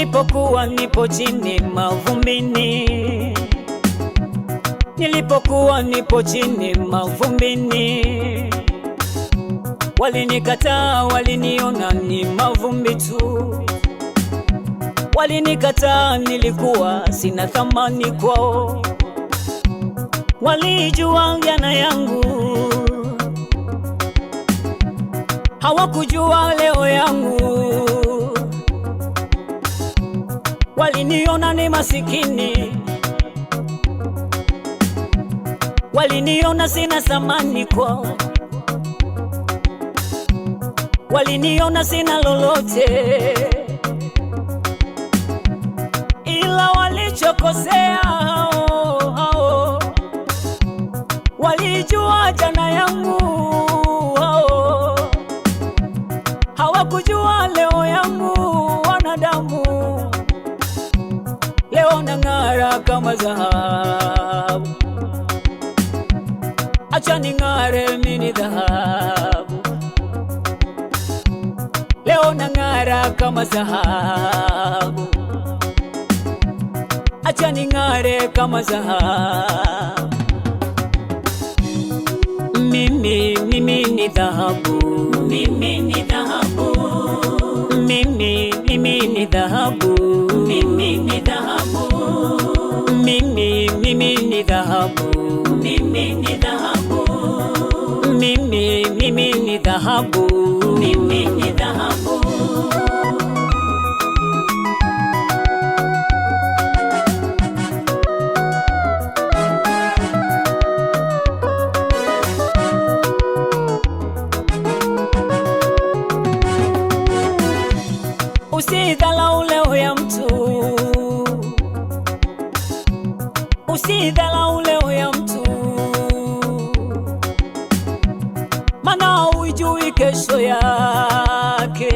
Nilipokuwa nipo chini mavumbini, nilipokuwa nipo chini mavumbini, walinikataa, waliniona ni mavumbi tu, walinikataa, nilikuwa sina thamani kwao, walijua jana yangu, hawakujua leo yangu. Waliniona ni masikini, waliniona sina thamani kwao, waliniona sina lolote, ila walichokosea hao hao, walijua jana yangu hao, hawakujua leo yangu wanadamu. Leo nang'ara kama dhahabu, acha ning'are mimi ni dhahabu. Leo nang'ara kama dhahabu, acha ning'are kama dhahabu. Mimi, mimi ni dhahabu, mimi ni dhahabu, mimi, mimi ni dhahabu, mimi ni dhahabu, mimi, mimi ni dhahabu, mimi ni dhahabu, mimi, mimi ni dhahabu, mimi ni dhahabu. Usidhalau leo ya mtu, usidhalau leo ya mtu, maana haujui kesho yake,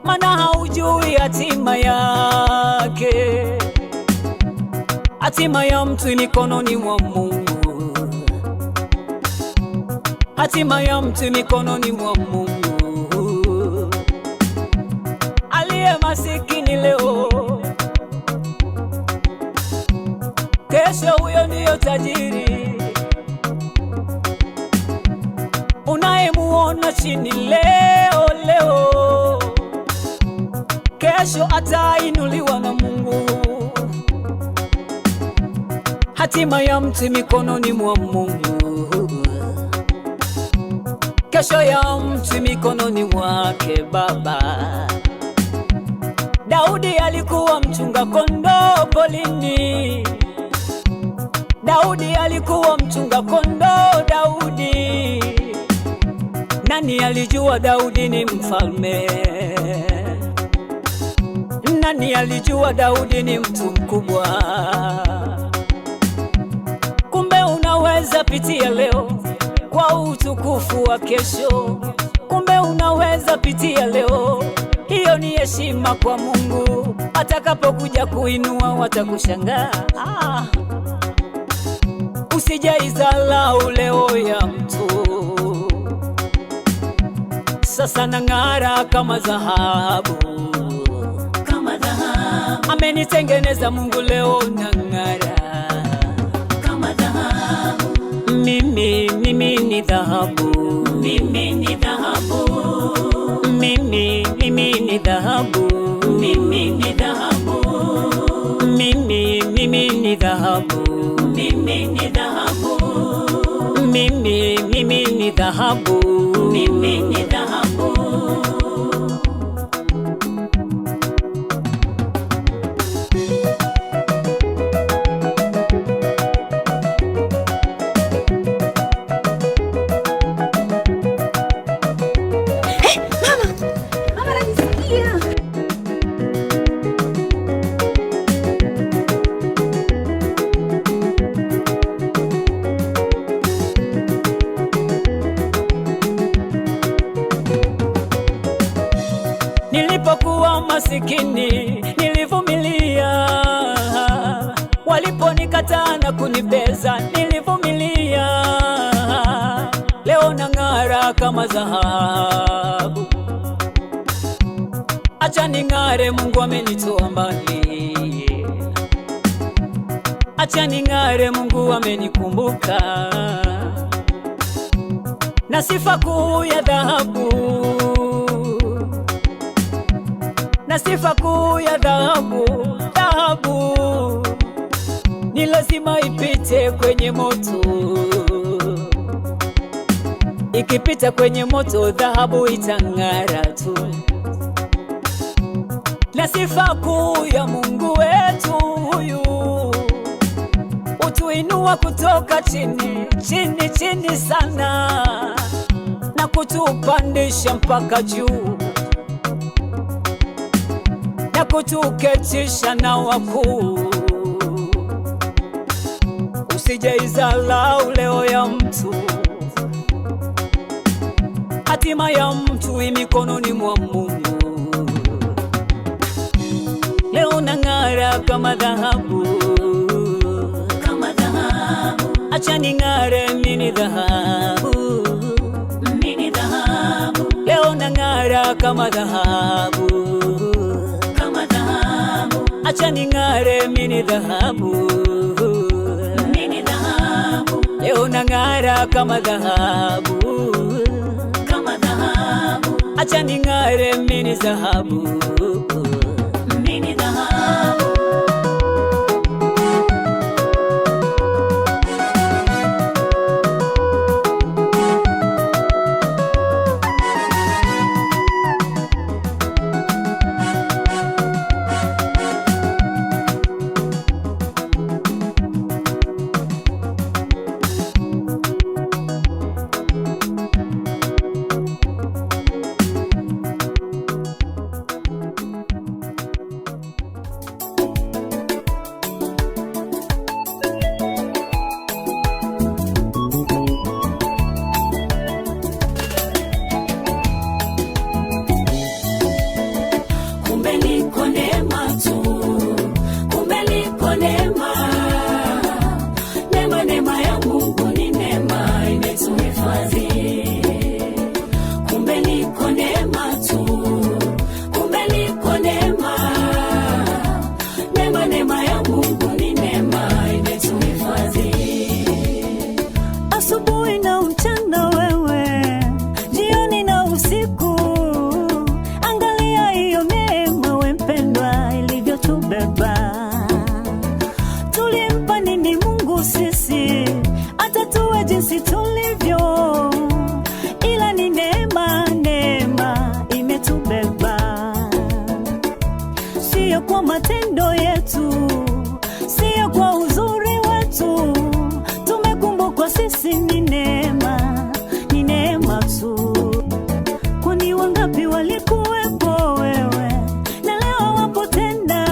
maana haujui hatima yake. Hatima ya mtu mikononi mwa Mungu, hatima ya mtu mikononi mwa Mungu. Aliye masikini leo, kesho huyo ndiyo tajiri. Unayemuona chini leo leo, kesho atainuliwa na Mungu. Hatima ya mtu mikononi mwa Mungu, kesho ya mtu mikononi mwake Baba. Daudi alikuwa mchunga kondoo polini, Daudi alikuwa mchunga kondoo. Daudi, nani alijua Daudi ni mfalme? Nani alijua Daudi ni mtu mkubwa? Kumbe unaweza pitia leo kwa utukufu wa kesho. Kumbe unaweza pitia leo, hiyo ni heshima kwa Mungu. Atakapokuja kuinua watakushangaa. Usijaidharau leo ya mtu. Sasa nang'ara kama dhahabu, kama dhahabu, amenitengeneza Mungu, leo nang'ara kama dhahabu, Mimi, mimi ni dhahabu, mimi ni dhahabu, mimi, mimi ni dhahabu, mimi ni dhahabu, mimi, mimi ni dhahabu, mimi ni dhahabu, mimi, mimi ni dhahabu, mimi ni dhahabu. Mama najisikia. Nilipokuwa masikini nilivumilia, waliponikataa na kunibeza nilivumilia. Leo nang'ara kama dhahabu, Acha ning'are, Mungu amenitoa mbali. Acha ning'are, Mungu amenikumbuka. Na sifa kuu ya dhahabu, na sifa kuu ya dhahabu, dhahabu ni lazima ipite kwenye moto. Ikipita kwenye moto, dhahabu itang'ara tu. Na sifa kuu ya Mungu wetu huyu utuinua kutoka chini chini chini sana na kutupandisha mpaka juu na kutuketisha na wakuu. Usijaizalau leo ya mtu, hatima ya mtu imikononi mwa Mungu. Leo nang'ara kama dhahabu, kama dhahabu. Acha ning'are, mimi ni dhahabu, mimi ni dhahabu. Leo nang'ara kama dhahabu, kama dhahabu. Acha ning'are, mimi ni dhahabu, mimi ni dhahabu. Leo nang'ara kama dhahabu, kama dhahabu. Acha ning'are, mimi ni dhahabu, mimi ni dhahabu. Kumbe ni kwa neema tu, kumbe ni kwa neema. Neema, neema ya Mungu ni neema imetuhifadhi. Kumbe ni kwa neema tu, kumbe ni kwa neema. Neema, neema ya Mungu ni neema imetuhifadhi. Asubuhi na mchana wewe, jioni na usiku, angalia hiyo neema we mpendwa ilivyotubeba. Tulimpa nini Mungu sisi, atatuwe jinsi tulivyo, ila ni neema, neema imetubeba. Sio kwa matendo yetu, sio kwa uzuri wetu, tumekumbukwa sisi ni neema, ni neema tu. Kwani wangapi walikuwepo wewe na leo wapo tena,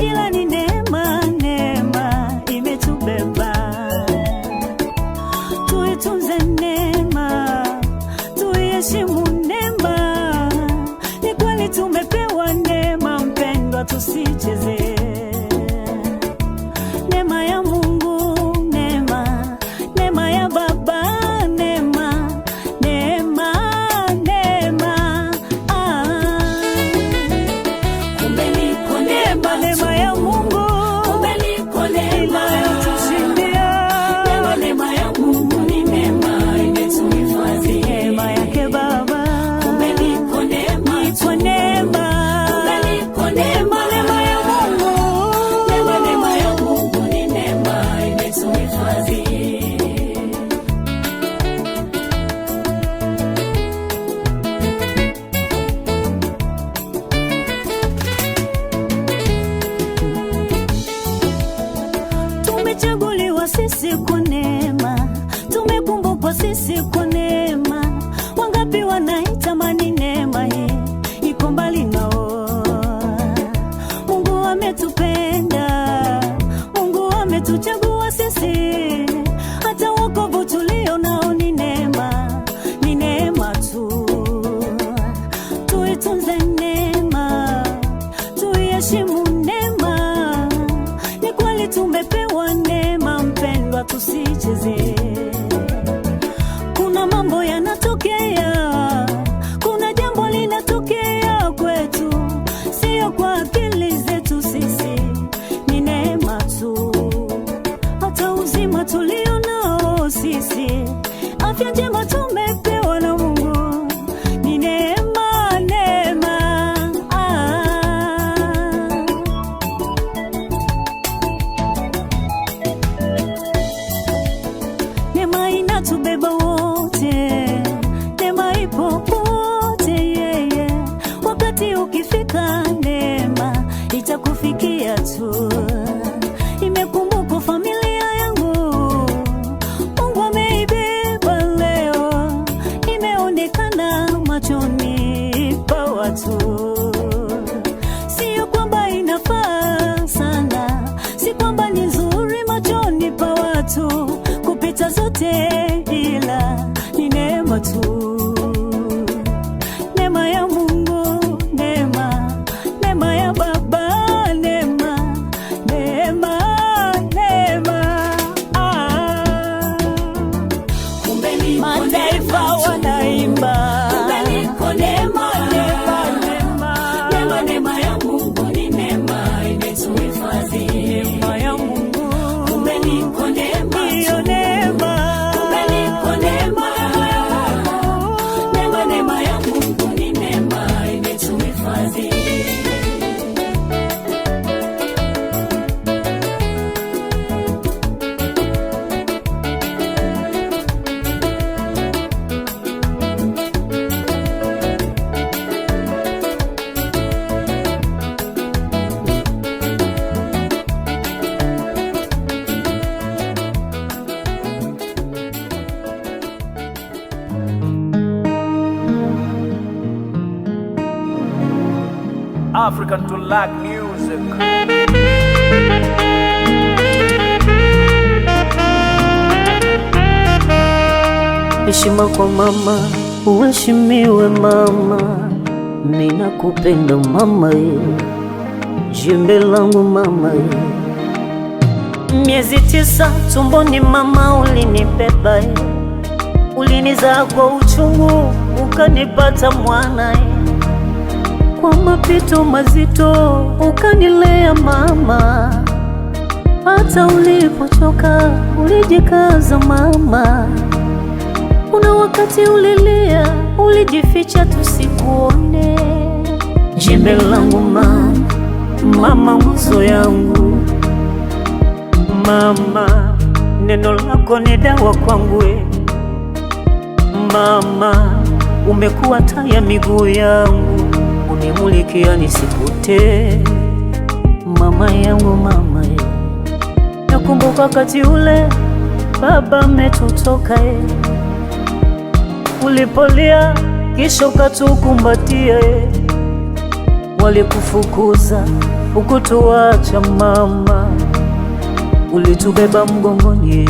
ila ni neema, neema imetubeba. Tuitunze neema, tuiheshimu neema. Ni kweli tumepewa neema mpendwa, tusicheze. Neema ya Mungu, neema, neema ya Baba, neema, neema, neema. Ah. Kumbe ni kwa Neema, neema neema tu, ya Mungu kumbe ni kwa neema. inayotushindia. Neema, neema ya Mungu ni neema imetuhifadhi. Neema yake Baba, Kumbe ni kwa neema tu, kwa neema, kumbe ni kwa neema. neema ya Mungu. Neema, neema ya Mungu ni neema imetuhifadhi. Tumechaguliwa sisi kwa neema, tumekumbukwa sisi kwa neema. Wangapi wanaitamani neema hii, iko mbali nao. Mungu ametupenda, Mungu ametuchagua sisi, hata wokovu tulio nao ni neema, ni neema tu. Tuitunze neema, tuiheshimu neema. Ni kweli tumepewa neema mpendwa, tusicheze. Kuna sisi, afya njema tumepewa na Mungu, ni neema, neema. Ah. Neema inatubeba wote, neema ipo pote, yeye. Wakati ukifika, neema itakufikia tu. Imekumbuka familia yangu, Mungu ameibeba leo, imeonekana machoni pa watu. Sio kwamba inafaa sana, si kwamba ni nzuri machoni pa watu kupita zote, ila ni neema tu, neema ya Mungu, neema, neema ya Baba, neema, neema, neema. Ah. Kumbe ni kwa Mataifa neema tu. wanaimba Kumbe ni kwa neema. Neema, neema. Neema, neema ya Mungu ni neema imetuhifadhi. Neema ya Mungu. Kumbe ni kwa neema Ndiyo tu. neema. Kumbe ni kwa neema. Neema, neema ya Mungu ni neema imetuhifadhi. African to like music. Heshima kwa mama, uheshimiwe mama, mina kupenda mama ye, jembe langu mama ye. Miezi 9 tumboni mama ulinibeba ye, ulinizaa kwa uchungu ukanipata mwana ye, kwa mapito mazito ukanilea mama, hata ulipochoka ulijikaza mama. Kuna wakati ulilia, ulijificha tusikuone. Jembe langu mama, mama nguzo yangu mama, neno lako ni dawa kwangu we. Mama, umekuwa taa ya miguu yangu, unimulikia nisipotee. Mama yangu mama ye. Nakumbuka wakati ule baba ametutoka ye, ulipolia kisha ukatukumbatia ye. Walikufukuza ukutuacha mama, ulitubeba mgongoni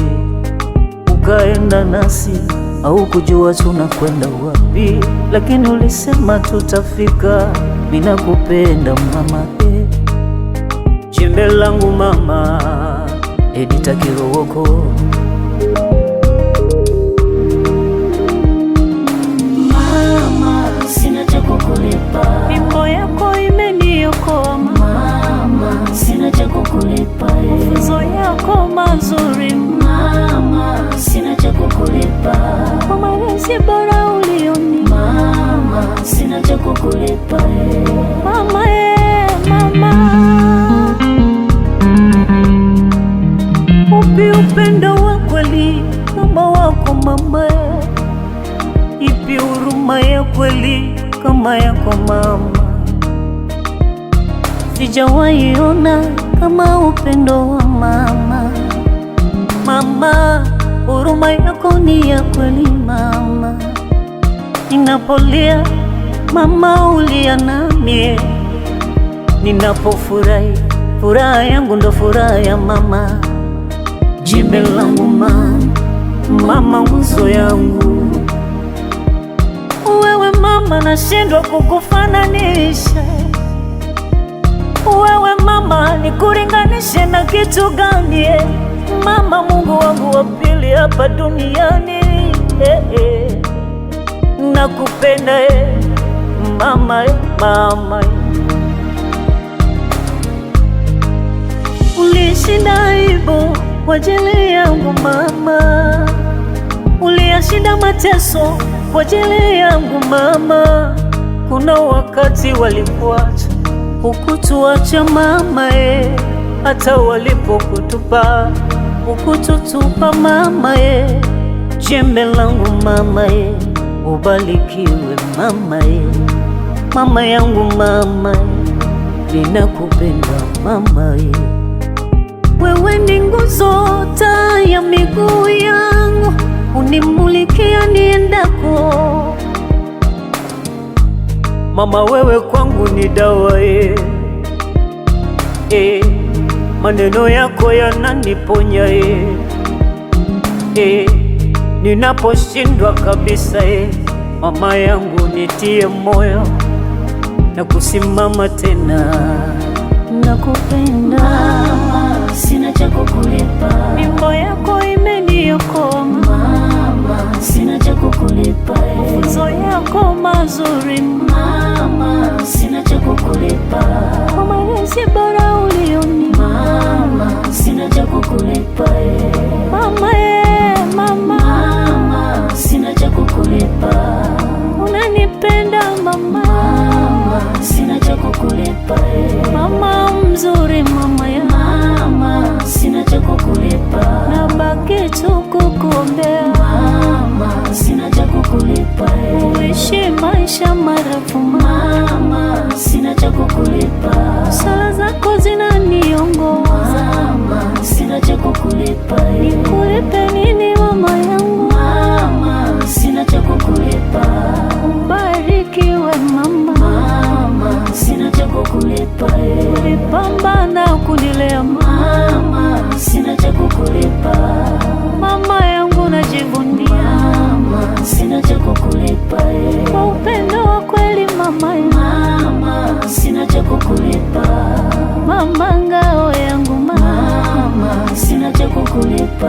ukaenda nasi, au kujua tunakwenda wapi, lakini ulisema tutafika. Ninakupenda mama eh. Jembe langu mama, Edita Kirowoko. Mama, sina cha kukulipa. Fimbo yako imeniokoa mama, sina cha kukulipa. Mafunzo yako mazuri mama, sina cha kukulipa. Kwa malezi bora ulioni mama, sina cha kukulipa. Mama, mama. Upi upendo wa kweli kama wako mama? Ipi huruma ya kweli kama yako mama? Sijawahi ona kama upendo wa mama. Mama, huruma yako ni ya kweli mama. Ninapolia mama, ulia nami. Ninapofurahi, furaha yangu ndo furaha ya mama. Jembe langu mama, mama nguzo yangu. Wewe mama, nashindwa kukufananisha. Wewe mama, nikulinganishe na kitu gani? Eh? Mama, Mungu wangu wa pili hapa duniani eh, eh. Nakupenda eh, mama eh, mama eh. Ulishinda aibu kwa ajili yangu mama, Ulishinda mateso kwa ajili yangu mama. Kuna wakati walikuacha, hukutuacha mama e, hata walipokutupa hukututupa mama e. Jembe langu mama e, ubarikiwe mama e, mama yangu mama e, ninakupenda mama e. Wewe ni nguzo, taa ya miguu yangu, unimulikia niendako. Mama, wewe kwangu ni dawa e. E, maneno yako yananiponya e. E, ninaposhindwa kabisa e, mama yangu nitie moyo na kusimama tena. Nakupenda mama, sina cha kukulipa. Mimbo yako imeniokoa mama, sina cha kukulipa. Mafunzo yako mazuri mama, sina cha kukulipa. Kwa malezi bora ulioni mama, sina cha kukulipa. Mama e, mama, mama, sina cha kukulipa. Unanipenda mama, mama, sina cha kukulipa. Mama mzuri, mama ya mama, sina cha kukulipa. Nabaki tu kukuombea mama, sina cha kukulipa. Uishi maisha marefu mama, sina cha kukulipa. Sala zako zinaniongoza mama, sina cha kukulipa. Nikulipe nini mama yangu mama, sina cha kukulipa. Ubarikiwe mama, mama, sina cha kukulipa. Ulipambana kunilea mama, sina cha kukulipa. Mama yangu najivunia mama, sina cha kukulipa. Kwa upendo wa kweli mama, mama, sina cha kukulipa. Mama ngao yangu mama, sina cha kukulipa.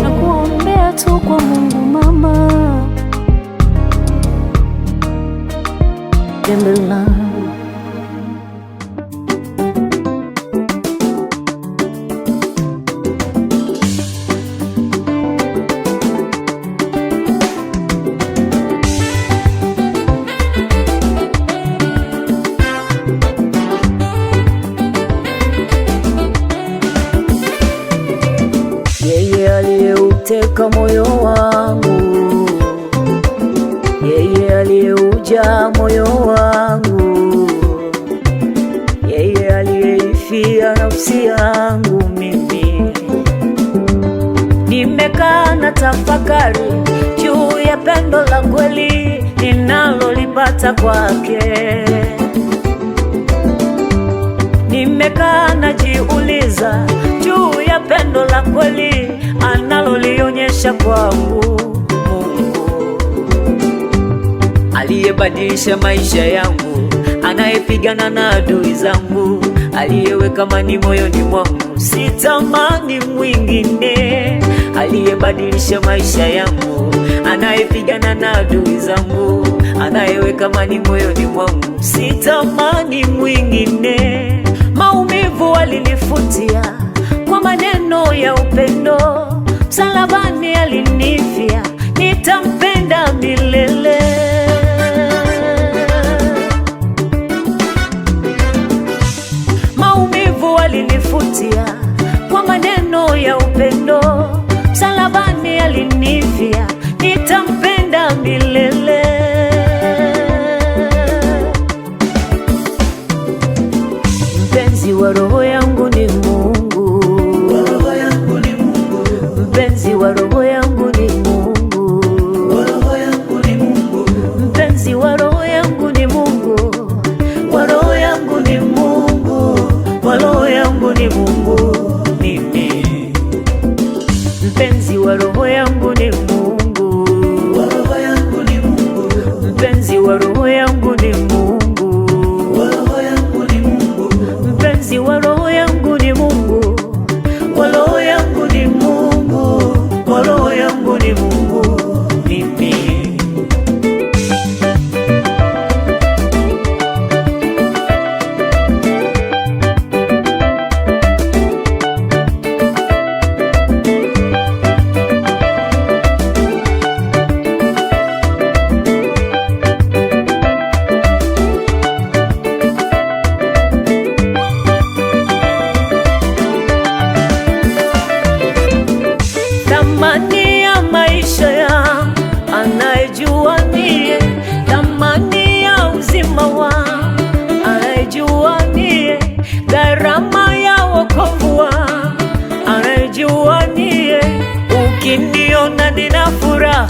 Nakuombea tu kwa Mungu mama. Jembe langu Yeye aliyeuteka moyo wangu, yeye aliyeuja moyo wangu, yeye aliyeifia nafsi yangu mimi. Nimekaa na tafakari juu ya pendo la kweli ninalolipata kwake. Nimekaa najiuliza juu ya pendo la kweli analolionyesha kwangu Mungu aliyebadilisha maisha yangu, anayepigana na adui zangu, aliyeweka amani moyoni mwangu, sitamani mwingine. Aliyebadilisha maisha yangu, anayepigana na adui zangu, anayeweka amani moyoni mwangu, sitamani mwingine. Maumivu alinifutia kwa maneno ya upendo, msalabani alinifia, nitampenda milele. Maumivu alinifutia kwa maneno ya upendo, msalabani alinifia, nitampenda milele. Mpenzi wa roho yangu ni Mungu, mpenzi wa roho yangu ni Mungu,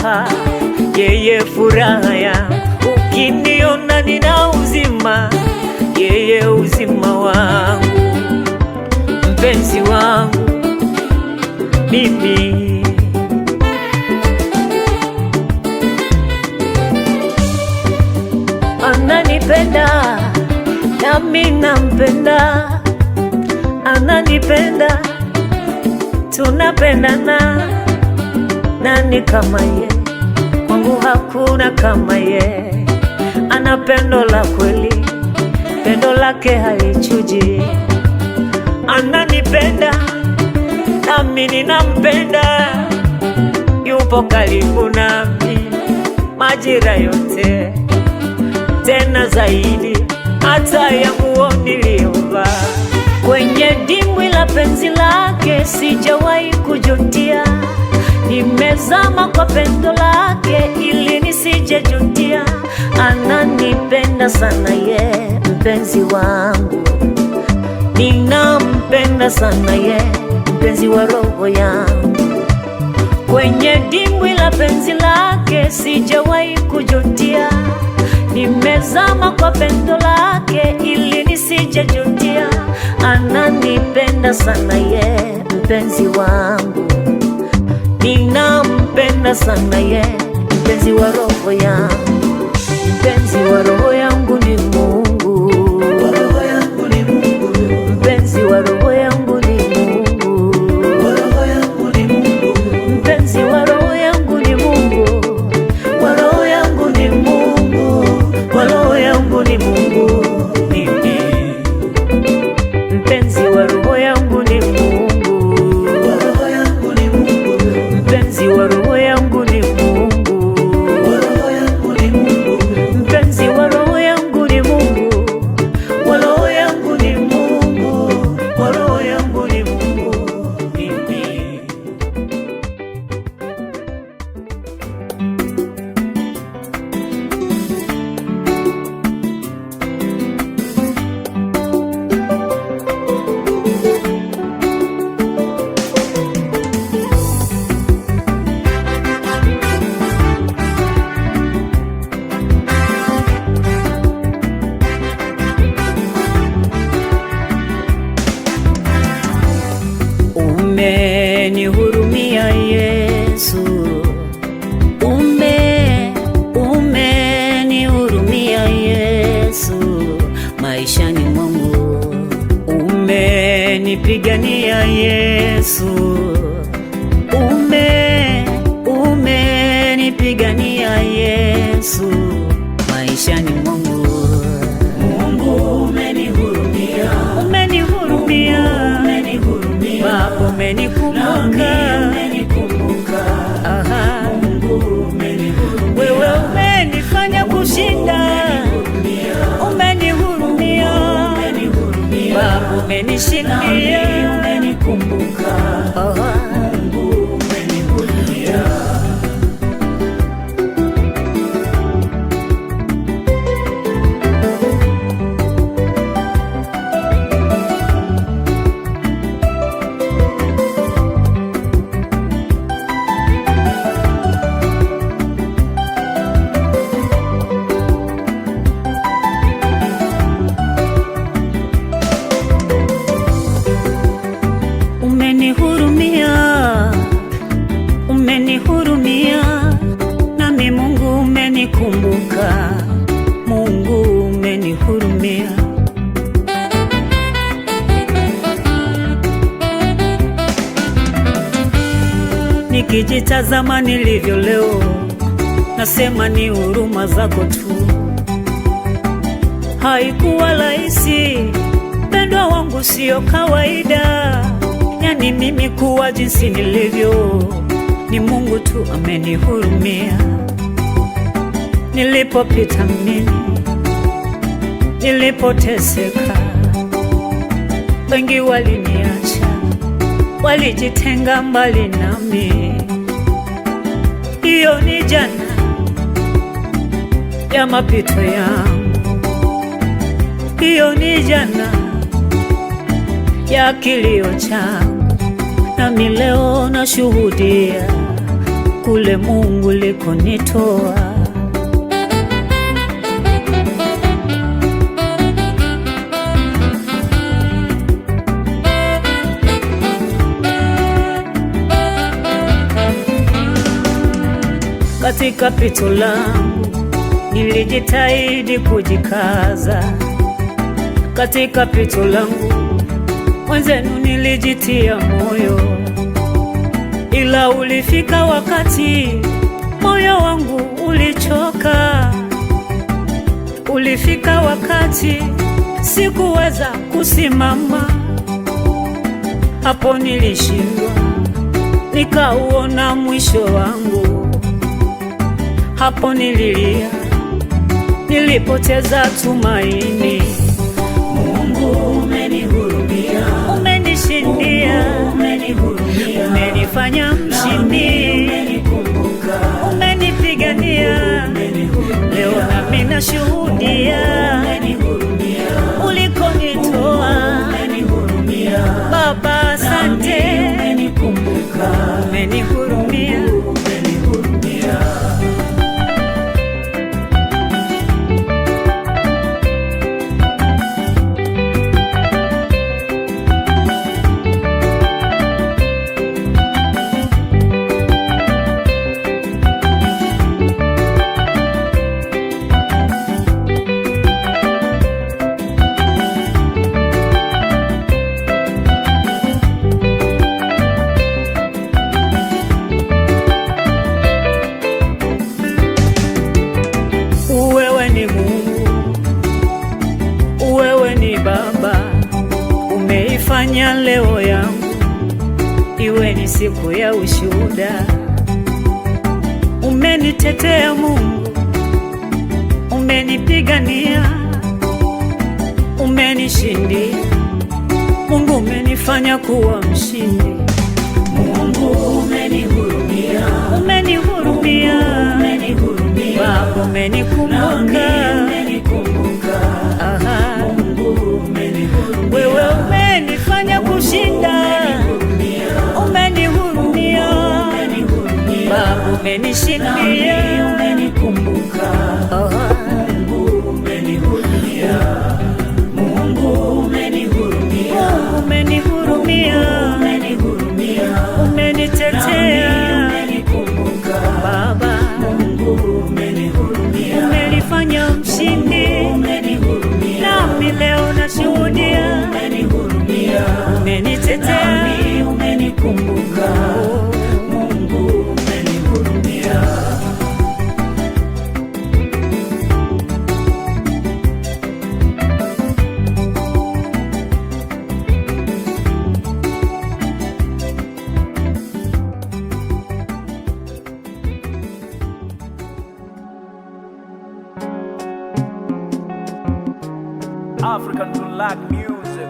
raha, yeye furaha yangu. Ukiniona nina uzima, yeye uzima wangu, mpenzi wangu mimi. Ananipenda nami nampenda, ananipenda tunapendana. Nani kama ye? Kwangu hakuna kama ye. Ana pendo la kweli, pendo lake halichuji. Ananipenda nami ninampenda, yupo karibu nami majira yote, tena zaidi hata ya nguo niliyovaa. Kwenye dimbwi la penzi lake sijawahi kujutia, nimezama kwa pendo lake ili nisijejutia. Ananipenda sana ye, mpenzi wangu, ninampenda sana ye, mpenzi wa roho yangu. Kwenye dimbwi la penzi lake sijawahi kujutia, nimezama kwa pendo lake ili nisijejutia. Ananipenda sana ye, mpenzi wangu, ninampenda sana ye, mpenzi wa roho yangu. Mpenzi wa roho yangu ni Mungu, Wa roho yangu ni Mungu, mpenzi wa roho yangu ni Mungu, wa roho yangu ni Mungu, mpenzi wa roho yangu ni Mungu, wa roho yangu ni Mungu, wa roho yangu ni Mungu mimi. mpenzi wa roho yangu ni Mungu, Wa roho yangu ni Mungu, mpenzi wa roho yangu ni Mungu, wa roho yangu ni Mungu, mpenzi wa roho yangu ni Mungu, wa roho yangu ni Mungu, wa roho yangu ni Mungu mimi. Umenihurumia Yesu, umenihurumia Yesu maishani mwangu, umenipigania Yesu, umenipigania Yesu maishani mwangu. Mungu umenihurumia, Umenihurumia, umenihurumia, Baba umenikumbuka, nami umenikumbuka. Aha. Mungu umenihurumia, Wewe umenifanya kushinda, umenihurumia, umenihurumia, Baba umenishindia, nami umenikumbuka. Aha. Mungu umenihurumia. Umenihurumia, umenihurumia, nami Mungu umenikumbuka, Mungu umenihurumia. Nikijitazama nilivyo leo, nasema ni huruma zako tu. Haikuwa rahisi, mpendwa wangu, sio kawaida. Yani mimi kuwa jinsi nilivyo, ni Mungu tu amenihurumia. Nilipopita mimi, nilipoteseka, wengi waliniacha, walijitenga mbali nami. Hiyo ni jana ya mapito yangu, hiyo ni jana ya kilio changu, nami leo nashuhudia kule Mungu likonitoa. Katika pito langu nilijitahidi kujikaza, katika pito langu mwenzenu nilijitia moyo, ila ulifika wakati moyo wangu ulichoka. Ulifika wakati sikuweza kusimama, hapo nilishindwa, nikauona mwisho wangu. Hapo nililia, nilipoteza tumaini. Mungu umenihurumia, Umenishindia, umenihurumia, umenifanya mshindi, umenikumbuka, umenipigania. Leo nami nashuhudia umenihurumia, ulikonitoa. umenihurumia, Baba, asante, umenikumbuka, umenihurumia. umenihurumia. Wewe ni Mungu, wewe ni Baba, umeifanya leo yangu iwe ni siku ya ushuhuda. Umenitetea Mungu, umenipigania, umenishindia. Mungu, umenifanya kuwa mshindi. Mungu umenihurumia, Umenihurumia umenihurumia, Baba, umenikumbuka. umenikumbuka, Aha. Mungu umenihurumia, Wewe umenifanya kushinda, umenihurumia Baba, umenishindia. umenikumbuka, Mungu umenihurumia, Mungu umenihurumia, Umenihurumia, umenihurumia, umenitetea umenikumbuka, Baba, Mungu umenihurumia, umenifanya mshindi, umenihurumia, nami leo nashuhudia, umenihurumia, umenitetea. nami umenikumbuka, Mungu umenihurumia. African to like music.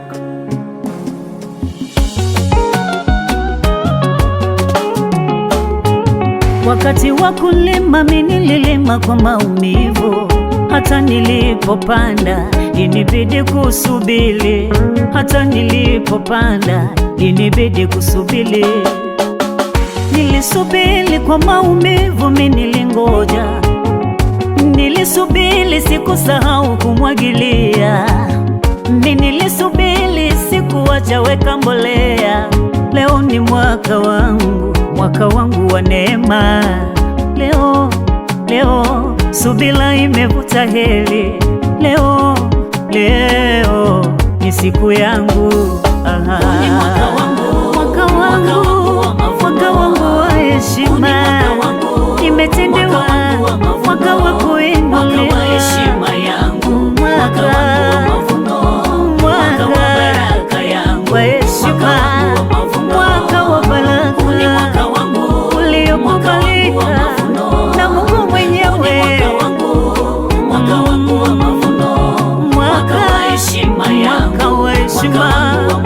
Wakati wa kulima mimi nililima kwa maumivu, hata nilipopanda inibidi kusubiri, hata nilipopanda inibidi kusubiri. Nilisubiri kwa maumivu, mimi nilingoja, nilisubiri, sikusahau kumwagilia. Mimi nilisubiri, sikuacha weka mbolea. Leo ni mwaka wangu, mwaka wangu wa neema. Leo, leo subira imevuta heri. Leo, leo ni siku yangu. Aha. Ni mwaka wangu, Mwaka wangu, mwaka wangu wa heshima, nimetendewa, mwaka wa mwaka wa kuinuliwa, heshima yangu, mwaka wangu wa mavuno, mwaka wa baraka yangu, wa heshima, mwaka wangu wa mavuno, mwaka wa baraka Huu ni mwaka wangu, mwaka wangu wa uliokubalika mavuno, na Mungu mwenyewe, mwaka wangu, mwaka wangu wa mavuno, mwaka wa heshima yangu, mwaka wa heshima, mwaka wangu wa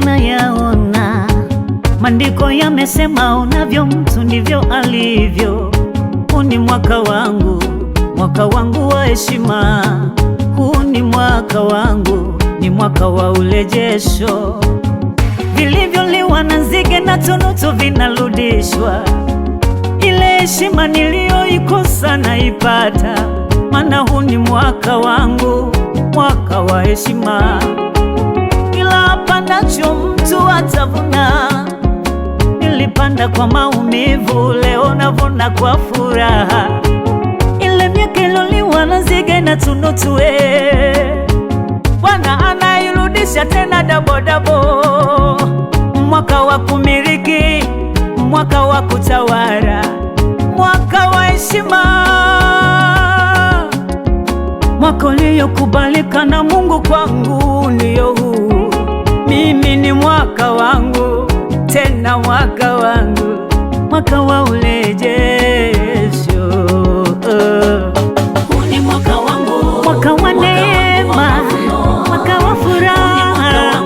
nayaona. Maandiko yamesema unavyo mtu ndivyo alivyo. Huu ni mwaka wangu, mwaka wangu wa heshima. Huu ni mwaka wangu, ni mwaka wa urejesho. Vilivyoliwa na nzige na tunutu vinarudishwa. Ile heshima niliyoikosa naipata, maana huu ni mwaka wangu, mwaka wa heshima. Kila pandacho mtu atavuna. Nilipanda kwa maumivu, leo navuna kwa furaha. Ile miaka iliyoliwa na nzige na tunutu, Bwana anairudisha tena dabo dabo. Mwaka wa kumiliki, mwaka wa kutawala, mwaka wa heshima, mwaka uliokubalika na Mungu kwangu ndio huu. Mimi ni mwaka wangu, tena mwaka wangu, mwaka wa urejesho. Huu ni mwaka wangu, Mwaka wa neema, mwaka wa furaha,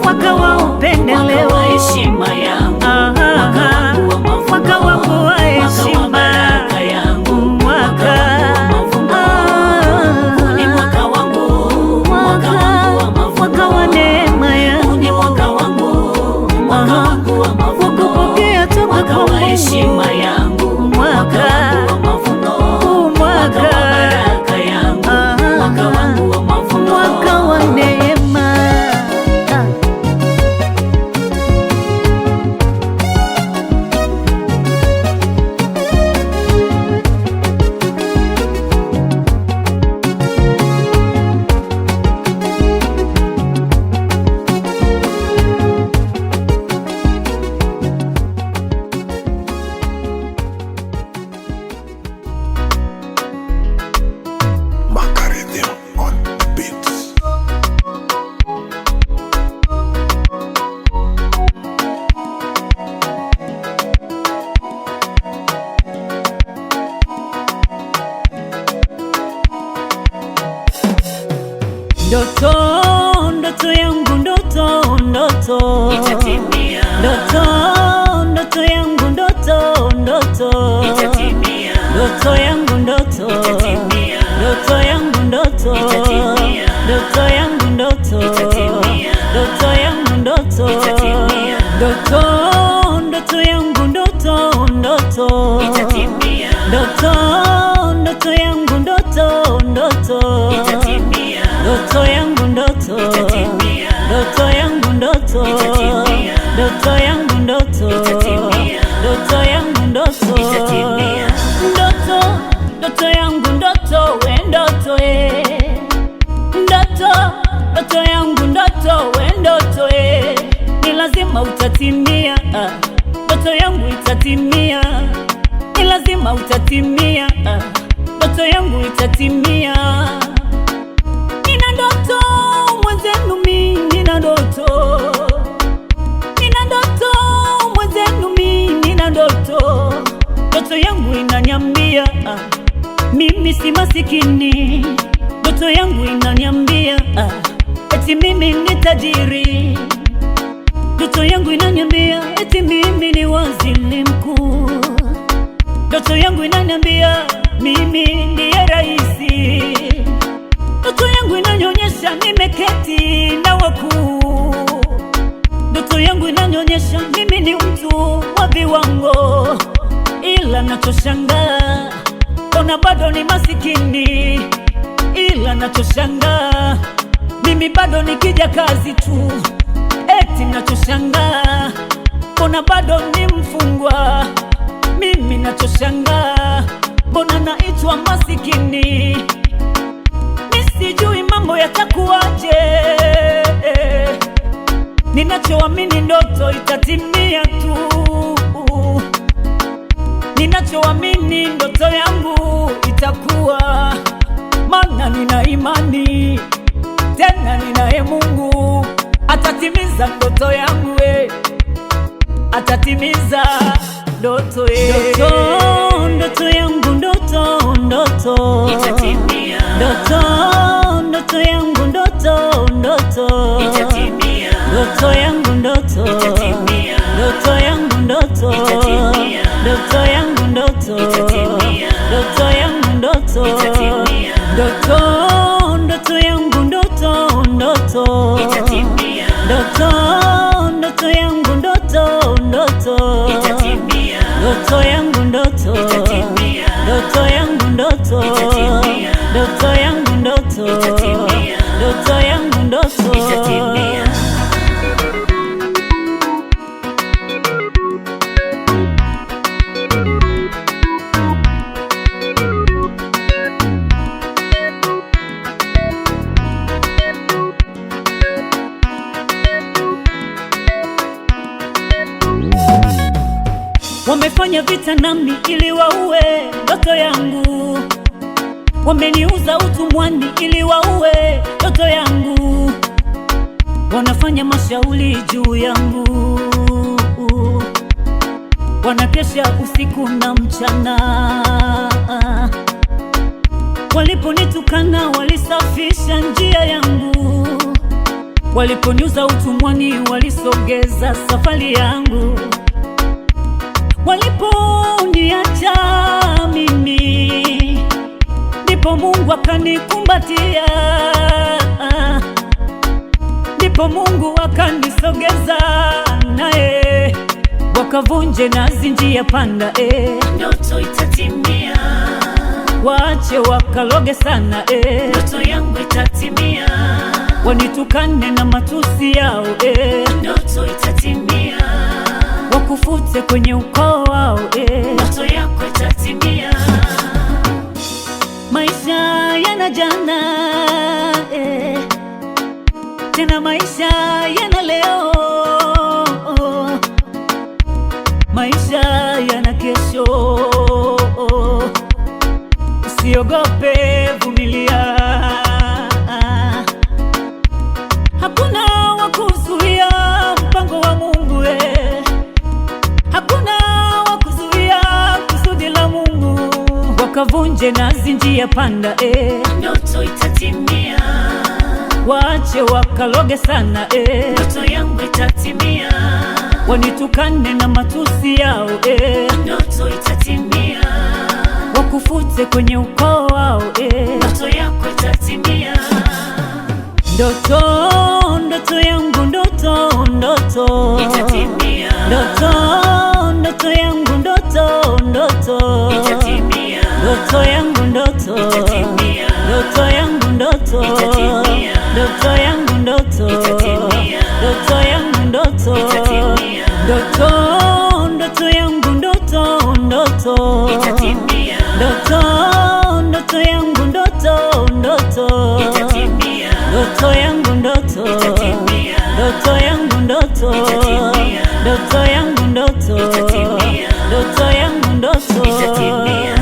mwaka wa upendeleo, mwaka wa heshima yangu, mwaka wangu wa mavuno, mwaka wangu wa mwaka wa heshima, baraka yangu, mwaka mwaka wangu wa mavuno. Huu ni mwaka wangu, mwaka wangu wa mavuno, mwaka wa neema huu ni yangu, mwaka wangu, mwaka wangu wa mavuno, wakupokea toka mwaka kwa wa Mungu, heshima yangu, mwaka wangu wa mavuno, huu mwaka wa mwaka baraka yangu, mwaka wangu wa mavuno, mwaka wa neema. Macarena on beats. Ndoto, ndoto yangu, ndoto, ndoto itatimia, ndoto, ndoto yangu, ndoto, ndoto itatimia, ndoto yangu, ndoto itatimia, ndoto yangu, ndoto Itatimia. ndoto yangu, ndoto Itatimia. ndoto yangu, ndoto Itatimia. ndoto, ndoto yangu, ndoto, ndoto itatimia, ndoto, ndoto yangu, ndoto, ndoto itatimia, ndoto yangu, ndoto Itatimia. ndoto yangu, ndoto Itatimia. ndoto yangu, ndoto Itatimia. ndoto yangu, ndoto Itatimia. ndoto, ndoto yangu, ndoto we ndoto e ndoto, ndoto yangu, ndoto we ndoto e, ni lazima utatimia, ndoto yangu itatimia, ni lazima utatimia, ndoto yangu itatimia. Nina ndoto mwenzenu, mi nina ndoto, nina ndoto mwenzenu, mi nina ndoto, ndoto yangu inaniambia mimi si masikini, ndoto yangu inaniambia eti mimi ni tajiri, ndoto yangu inaniambia eti mimi ni waziri mkuu, ndoto yangu inaniambia mimi ndiye raisi, ndoto yangu inanionyesha nimeketi na wakuu, ndoto yangu inanionyesha mimi ni mtu wa viwango, ila nachoshangaa ona bado ni masikini, ila nachoshangaa mimi bado nikija kazi tu, eti nachoshangaa mbona bado ni mfungwa, mimi nachoshangaa mbona naitwa masikini, mi sijui mambo yatakuwaje. Ninachoamini ndoto itatimia tu, ninachoamini ndoto yangu itakuwa, maana nina imani tena ninaye Mungu atatimiza ndoto yangu we, atatimiza ndoto ye. Ndoto, ndoto yangu ndoto, ndoto itatimia, ndoto, ndoto yangu ndoto, ndoto itatimia. Ndoto yangu ndoto Itatimia. Ndoto yangu ndoto Itatimia. Ndoto yangu ndoto Itatimia. Ndoto yangu ndoto Itatimia. Ndoto, ndoto yangu ndoto, ndoto Itatimia. Ndoto, ndoto yangu ndoto, ndoto Itatimia. Ndoto yangu ndoto Itatimia. Ndoto yangu ndoto Itatimia. Ndoto yangu ndoto Itatimia. Ndoto yangu ndoto Itatimia. Wamefanya vita nami ili waue ndoto yangu, wameniuza utumwani ili waue ndoto yangu, wanafanya mashauri juu yangu, wanakesha usiku na mchana. Waliponitukana walisafisha njia yangu, waliponiuza utumwani walisogeza safari yangu. Waliponiacha mimi, ndipo Mungu akanikumbatia, ndipo Mungu akanisogeza naye, wakavunje nazi njia panda, Ndoto itatimia. Waache wakaloge sana, Ndoto yangu itatimia. Wanitukane na matusi yao, Ndoto itatimia. Wakufute kwenye ukoo wao, Ndoto yako itatimia. Maisha yana jana, Tena maisha yana leo, maisha yana kesho. Usiogope, vumilia, hakuna wa kuzuia mpango wa Mungu, Hakuna wa kuzuia kusudi la Mungu. Wakavunje nazi njia panda, Ndoto itatimia. Waache wakaloge sana, Ndoto yangu itatimia. Wanitukane na matusi yao, Ndoto itatimia. Wakufute kwenye ukoo wao, Ndoto yako itatimia. Ndoto, ndoto yangu ndoto, ndoto Itatimia. Ndoto, ndoto yangu ndoto, ndoto Itatimia. Ndoto yangu ndoto Itatimia. Ndoto yangu ndoto Itatimia. Ndoto yangu ndoto Itatimia. Ndoto yangu ndoto Itatimia. Ndoto, ndoto yangu ndoto, ndoto Itatimia. Ndoto, ndoto yangu ndoto, ndoto Itatimia. Ndoto yangu ndoto Itatimia. Ndoto yangu ndoto Itatimia. Ndoto yangu ndoto Itatimia. Ndoto yangu ndoto Itatimia.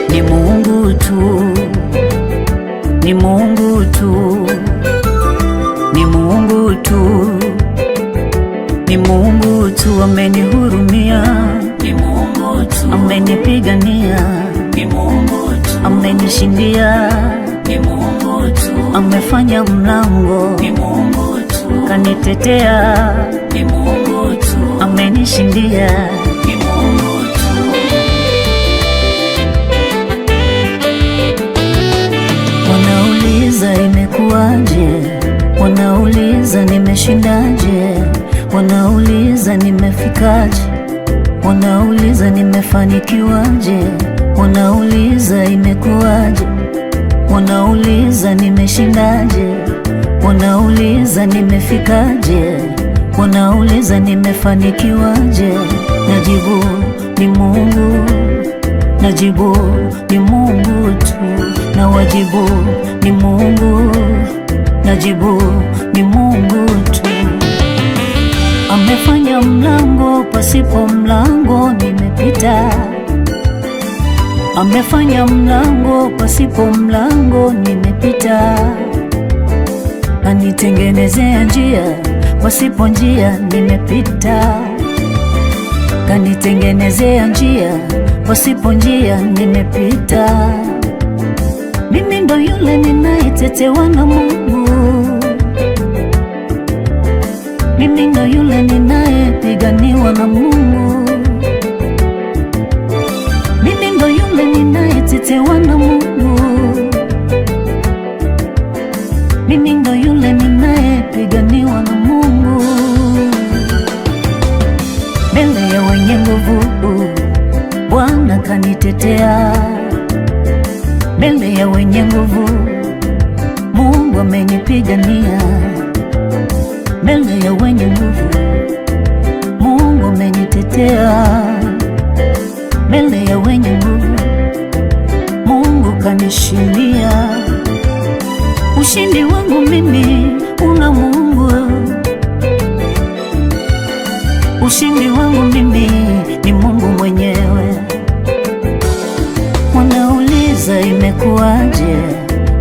Ni Mungu tu, ni Mungu tu, ni Mungu tu, ni Mungu tu amenihurumia, Ni Mungu tu. amenipigania, Ni Mungu tu. amenishindia, Ni Mungu tu. amefanya mlango, Ni Mungu tu. kanitetea, Ni Mungu tu. amenishindia. Ni Mungu tu. Wanauliza imekuwaje, Wanauliza nimeshindaje, wanauliza nimefikaje, wanauliza nimefanikiwaje, wanauliza imekuwaje, wanauliza nimeshindaje, wanauliza nimefikaje, wanauliza nimefanikiwaje. Najibu ni Mungu, najibu ni Mungu tu, na wajibu ni Mungu, najibu ni Mungu tu. Amefanya mlango pasipo mlango, nimepita. Amefanya mlango pasipo mlango, nimepita. Anitengenezea njia pasipo njia, nimepita. Kanitengenezea njia pasipo njia, nimepita. Mimi ndo yule ninayetetewa na Mungu, mimi ndo yule ninayepiganiwa na Mungu, mimi ndo yule ninayetetewa na Mungu, mimi ndo yule ninayepiganiwa na Mungu. Mbele ya wenye nguvu Bwana kanitetea, mbele ya wenye nguvu Mungu amenipigania, mbele ya wenye nguvu Mungu amenitetea, mbele ya wenye nguvu Mungu kanishindia. Ushindi wangu mimi una Mungu, ushindi wangu mimi ni Mungu mwenyewe. Wanauliza imekuwaje,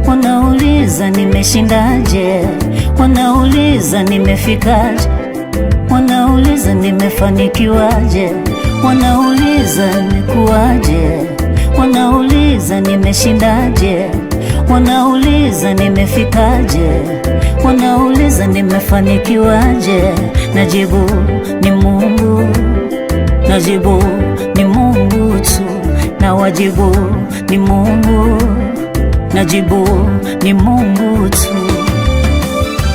wanauliza nimeshindaje, wanauliza nimefikaje, wanauliza nimefanikiwaje, wanauliza imekuwaje, wanauliza nimeshindaje, wanauliza nimefikaje, wanauliza nimefanikiwaje. Najibu ni Mungu, najibu ni Mungu tu, na wajibu ni Mungu, najibu ni Mungu tu.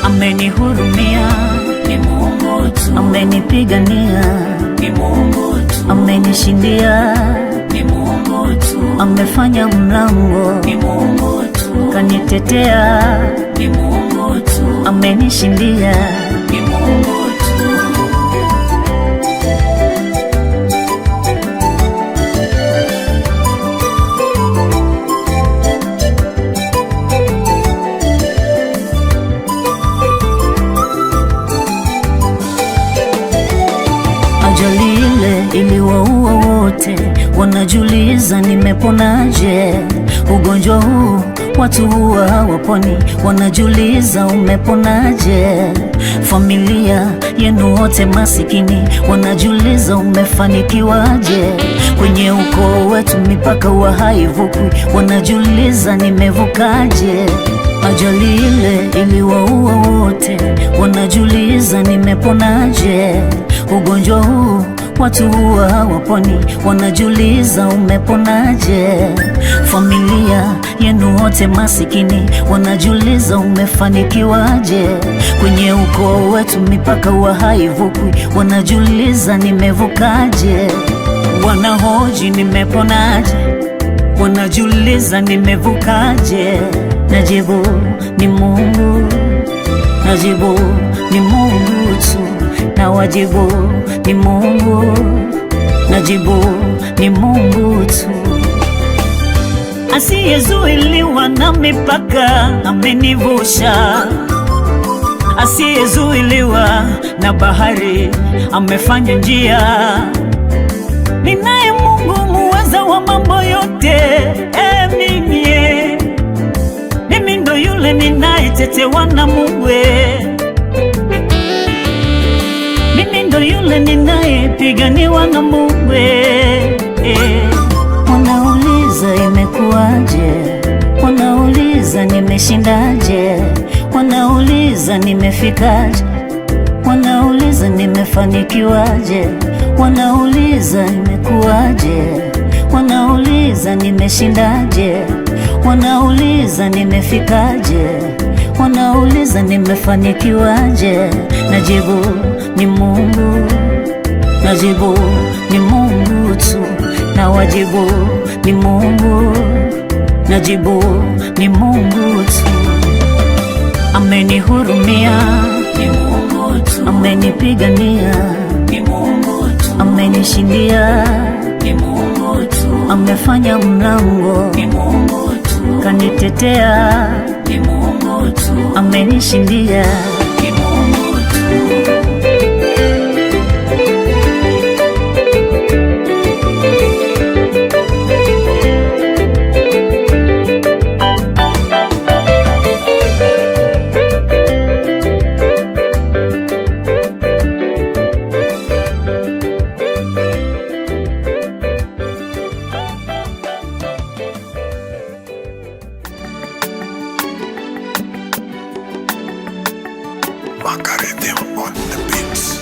Amenihurumia ni Mungu tu, amenipigania ni Mungu tu, amenishindia, ni Mungu tu, amefanya mlango, ni Mungu tu, kanitetea, ni Mungu tu, amenishindia. ni Mungu tu. Ajali ile iliwaua wote, wanajiuliza nimeponaje? Ugonjwa huu watu huwa hawaponi, wanajiuliza umeponaje? Familia yenu wote masikini, wanajiuliza umefanikiwaje? Kwenye ukoo wetu mipaka huwa haivukwi, wanajiuliza nimevukaje? Ajali ile iliwaua wote, wanajiuliza nimeponaje? Ugonjwa huu watu huwa hawaponi, wanajiuliza umeponaje? Familia yenu wote masikini, wanajiuliza umefanikiwaje? Kwenye ukoo wetu mipaka huwa haivukwi, wanajiuliza nimevukaje? Wanahoji nimeponaje, wanajiuliza nimevukaje? Najibu ni Mungu, najibu ni Mungu tu, na wajibu ni Mungu, najibu ni Mungu tu. Asiyezuiliwa na mipaka amenivusha, asiyezuiliwa na bahari amefanya njia. Ninaye Mungu muweza wa mambo yote, mimi mimi ndo yule ninayetetewa na Mungu, mimi ndo yule ninayepiganiwa na Mungu. Wanauliza imekuwaje, wanauliza nimeshindaje, wanauliza nimefikaje, wanauliza nimefanikiwaje, wanauliza imekuwaje, wanauliza nimeshindaje, wanauliza nimefikaje, Wanauliza nimefanikiwaje, najibu ni Mungu, najibu ni Mungu tu, na wajibu ni Mungu, najibu ni Mungu tu. Amenihurumia, Ni Mungu tu. amenipigania, Ni Mungu tu. amenishindia, Ni Mungu tu. amefanya mlango, Ni Mungu tu. kanitetea, Ni Mungu tu. amenishindia. Ni Mungu tu. Macarena on the beats.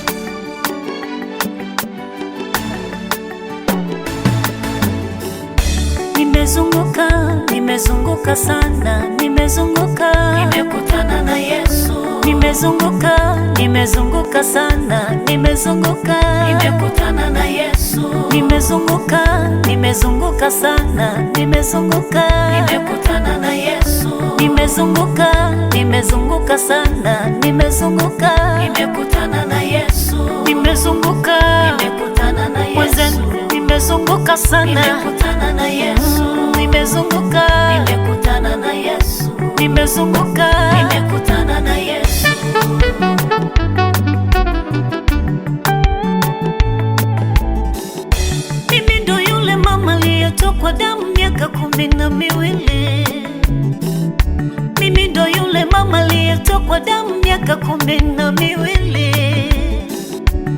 Nimezunguka, nimezunguka sana, nimezunguka, Nimekutana na Yesu. nimezunguka, nimezunguka sana, nimezunguka, Nimekutana na Yesu. nimezunguka, nimezunguka sana, nimezunguka, Nimekutana na Yesu. nimezunguka, nimezunguka sana, nimezunguka, Nimekutana na Yesu. nimezunguka, Nimekutana na Yesu. mwenzenu, nimezunguka sana, Nimekutana na Yesu. Nimezunguka, Nimekutana na Yesu. nimezunguka, Nimekutana na Yesu. Mimi ndo yule mama aliyetokwa damu miaka 12. Mimi ndo yule mama aliyetokwa damu miaka 12.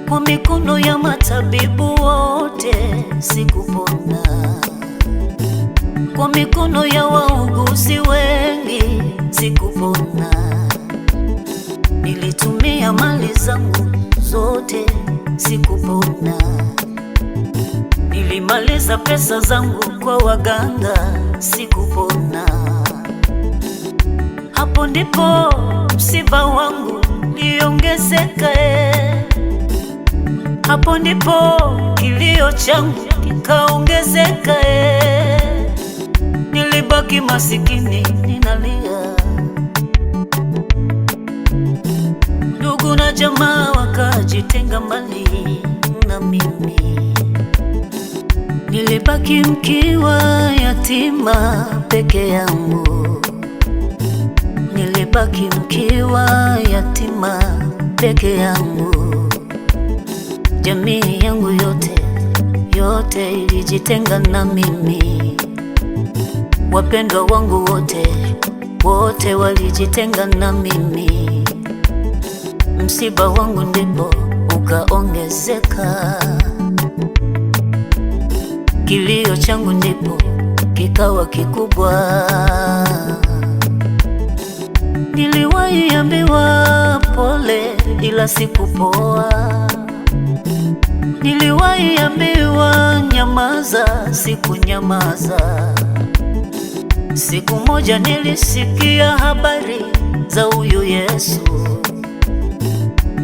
Kwa mikono ya matabibu wote sikupona, kwa mikono ya wauguzi wengi sikupona. Nilitumia mali zangu zote sikupona. Nilimaliza pesa zangu kwa waganga, sikupona. Hapo ndipo msiba wangu liongezeka, eh. Hapo ndipo kilio changu kikaongezeka, eh. Nilibaki masikini ninalia, ndugu na jamaa wakajitenga mbali na mimi. Nilibaki mkiwa yatima peke yangu, nilibaki mkiwa yatima peke yangu. Jamii yangu yote yote ilijitenga na mimi, wapendwa wangu wote wote walijitenga na mimi. Msiba wangu ndipo ukaongezeka, kilio changu ndipo kikawa kikubwa. Niliwahi ambiwa pole, ila sikupoa. Niliwahi ambiwa nyamaza, sikunyamaza. Siku moja nilisikia habari za huyu Yesu.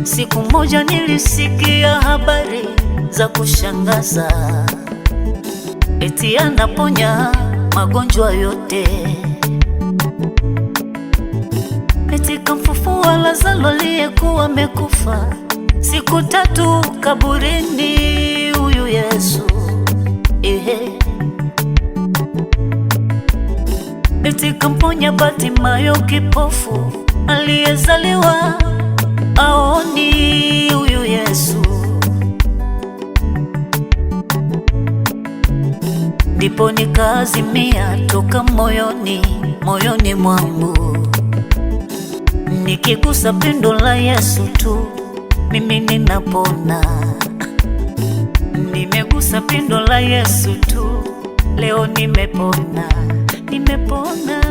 Siku moja nilisikia habari za kushangaza, eti anaponya magonjwa yote, eti kamfufua Lazaro aliyekuwa amekufa siku 3 kaburini, huyu Yesu ehe. Eti kamponya Bartimayo kipofu aliyezaliwa aoni, huyu Yesu. Ndipo nikaazimia toka moyoni, moyoni mwangu, nikigusa pindo la Yesu tu mimi ninapona. Nimegusa pindo la Yesu tu, leo nimepona, nimepona.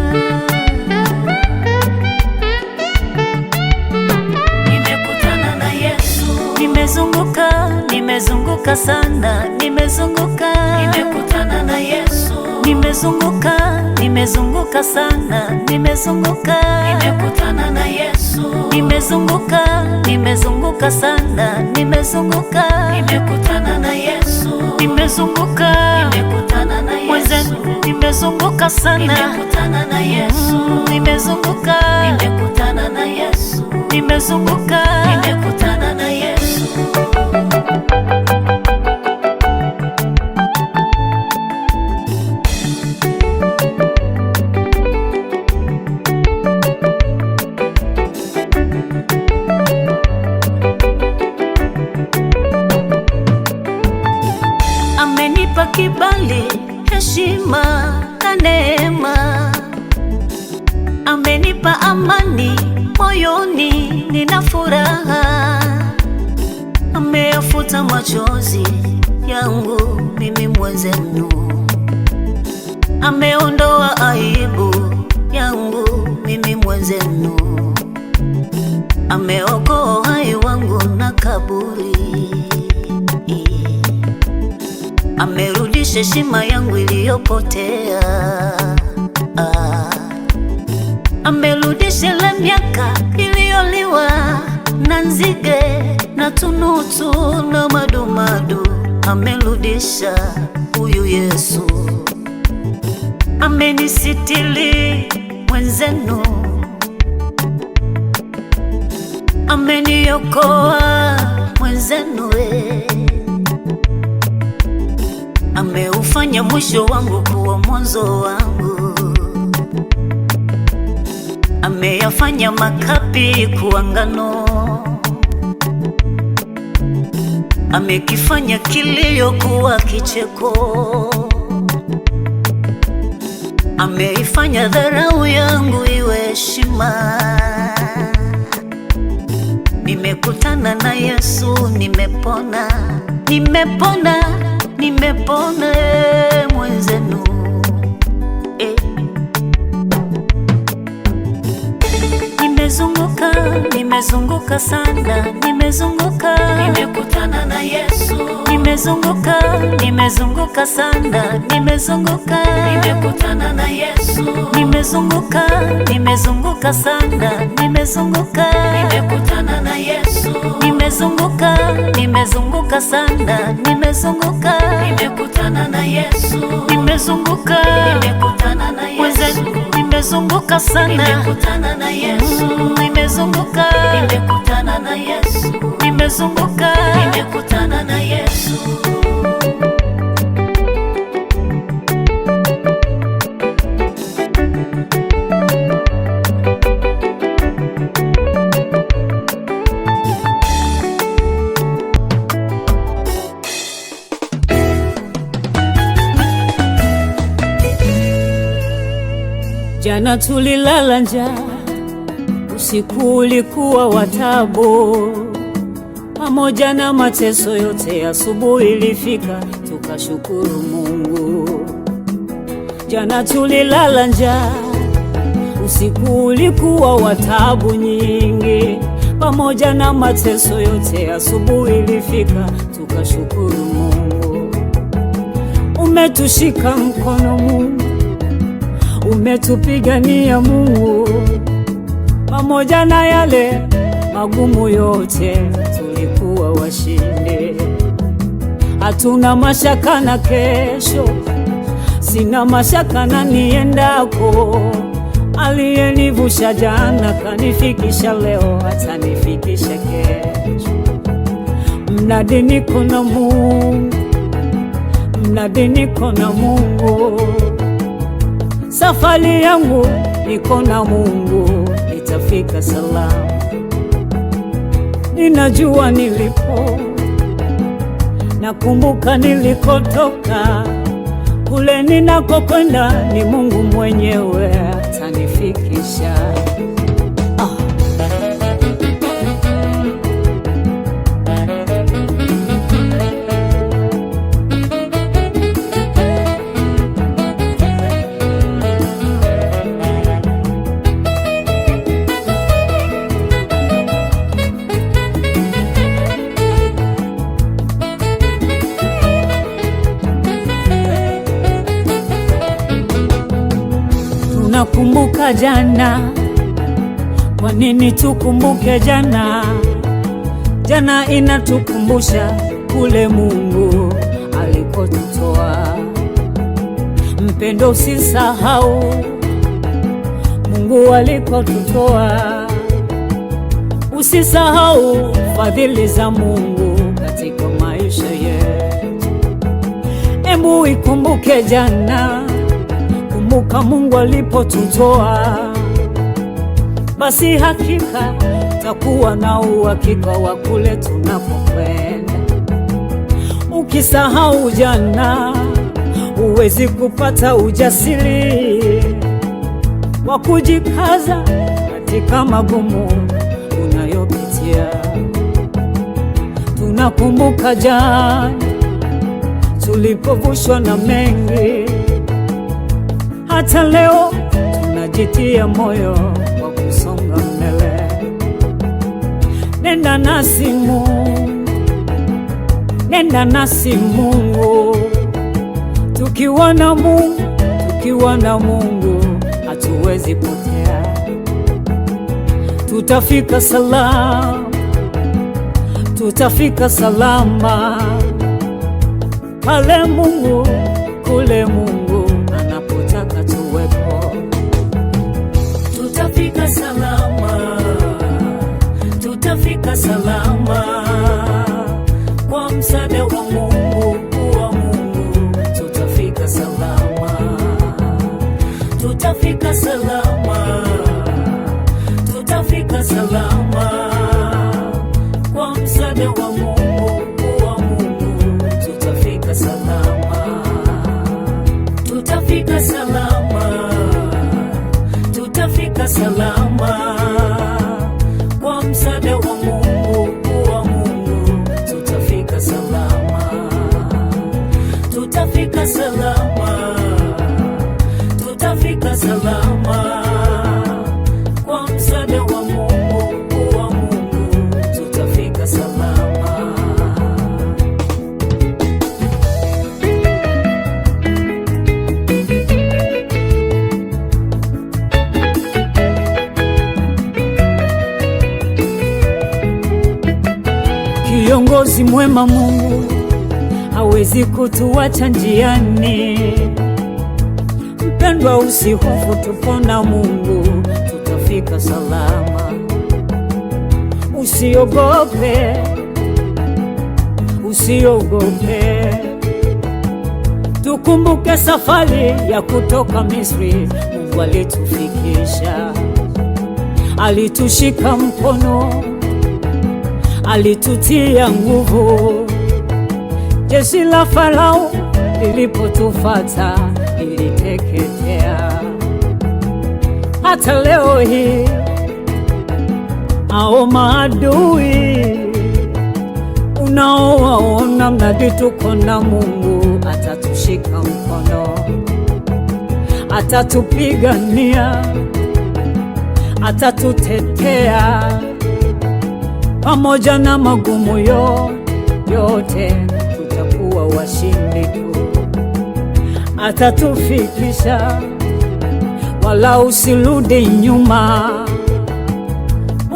Nimekutana na Yesu. Nimezunguka, nimezunguka sana, nimezunguka. Nimekutana na Yesu. Nimezunguka, nimezunguka sana, nimezunguka, Nimekutana na Yesu. Nimezunguka, nimezunguka sana, nimezunguka, Nimekutana na Yesu. Nimezunguka, Nimekutana na Yesu. Mwenzenu, nimezunguka sana, Nimekutana na Yesu. Nimezunguka, Nimekutana na Yesu. Nimezunguka, Nimekutana na Yesu. Amenipa kibali, heshima na neema, amenipa amani moyoni, nina furaha, ameyafuta machozi yangu mimi mwenzenu, ameondoa aibu yangu mimi mwenzenu, ameokoa uhai wangu na kaburi, amerudisha heshima yangu iliyopotea. Ah. Amerudisha ile miaka iliyoliwa na nzige na tunutu na madumadu, amerudisha huyu Yesu. Amenisitiri mwenzenu, ameniokoa mwenzenu we. Ameufanya mwisho wangu kuwa mwanzo wangu, ameyafanya makapi kuwa ngano, amekifanya kilio kuwa kicheko, ameifanya dharau yangu iwe heshima. Nimekutana na Yesu, nimepona, nimepona, nimepona eh, mwenzenu eh. Nimezunguka, nimezunguka sana, nimezunguka, Nimekutana na Yesu. Nimezunguka, nimezunguka sana, nimezunguka, Nimekutana na Yesu. Nimezunguka, nimezunguka sana, nimezunguka, Nimekutana na Yesu. Nimezunguka, nimezunguka sana, nimezunguka, Nimekutana na Yesu. Nimezunguka, Nimekutana na Yesu. Mwenzenu, nimezunguka sana, Nimekutana na Yesu. Nimezunguka, Nimekutana na Yesu. Nimezunguka, Nimekutana na Yesu. Jana tulilala njaa, usiku ulikuwa wa taabu, pamoja na mateso yote, asubuhi ilifika tukashukuru Mungu. Jana tulilala njaa, usiku ulikuwa wa taabu nyingi, pamoja na mateso yote, asubuhi ilifika tukashukuru Mungu. Umetushika mkono Mungu, umetupigania Mungu, pamoja na yale magumu yote, tulikuwa washindi. Hatuna mashaka na kesho, sina mashaka na niendako. Aliyenivusha jana kanifikisha leo, atanifikisha kesho. Mradi niko na Mungu, mradi niko na Mungu, safari yangu niko na Mungu, nitafika salama. Ninajua nilipo, nakumbuka nilikotoka, kule ninakokwenda ni Mungu mwenyewe atanifikisha. Ah. Tunakumbuka jana. Kwa nini tukumbuke jana? Jana inatukumbusha kule Mungu alikotutoa. Mpendo, usisahau Mungu alikotutoa. Usisahau fadhili za Mungu katika maisha yetu. Embu ikumbuke jana, kumbuka Mungu alipotutoa. Basi hakika takuwa na uhakika wa kule tunapokwenda. Ukisahau jana, huwezi kupata ujasiri wa kujikaza katika magumu unayopitia. Tunakumbuka jana tulipovushwa na mengi, hata leo tunajitia moyo wa kusonga mbele. Nenda nasi Mungu, nenda nasi Mungu. Tukiwa na Mungu, tukiwa na Mungu hatuwezi potea. Tutafika salama, tutafika salama pale Mungu, kule Mungu anapotaka tuwepo. Tutafika salama, tutafika salama kwa msaada wa Mungu, wa Mungu tutafika salama, tutafika salama, tutafika salama kwa msaada wa Mungu, wa Mungu tutafika salama, tutafika salama, tutafika salama kwa msaada wa Mungu, wa Mungu tutafika salama, tutafika salama, tutafika salama kwa msaada wa Mungu, wa Mungu tutafika salama. Kiongozi mwema Mungu hawezi kutuacha njiani. Mpendwa, usihofu, tupo na Mungu, tutafika salama. Usiogope, usiogope. Tukumbuke safari ya kutoka Misri, Mungu alitufikisha, alitushika mkono, alitutia nguvu. Jeshi la Farao lilipotufata liliteketea. Hata leo hii hao maadui unaowaona, mradi tuko na Mungu, atatushika mkono, atatupigania, atatutetea pamoja na magumu yote, tutakuwa washindi tu. Atatufikisha, wala usirudi nyuma.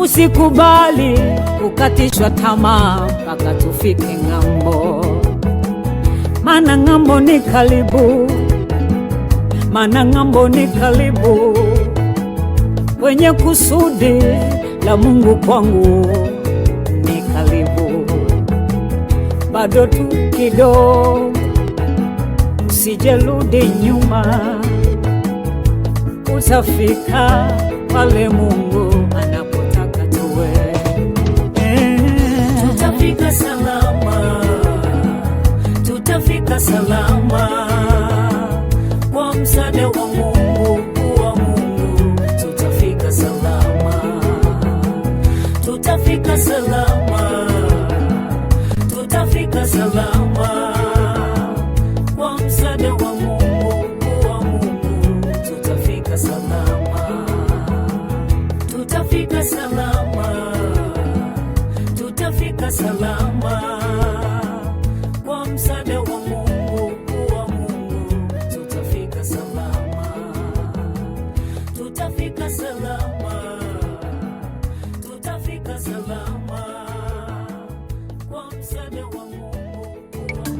Usikubali kukatishwa tamaa mpaka tufike ng'ambo, maana ng'ambo ni karibu, maana ng'ambo ni karibu. Kwenye kusudi la Mungu kwangu ni karibu, bado tu kidogo, usijerudi nyuma, utafika pale Mungu anapotaka tuwe. Tutafika salama, tutafika salama kwa msaada wa Mungu, wa Mungu tutafika salama, tutafika salama, tutafika salama kwa msaada wa Mungu, wa Mungu tutafika salama, tutafika salama, tutafika salama kwa msaada wa Mungu, wa Mungu tutafika salama, Msaada wa Mungu.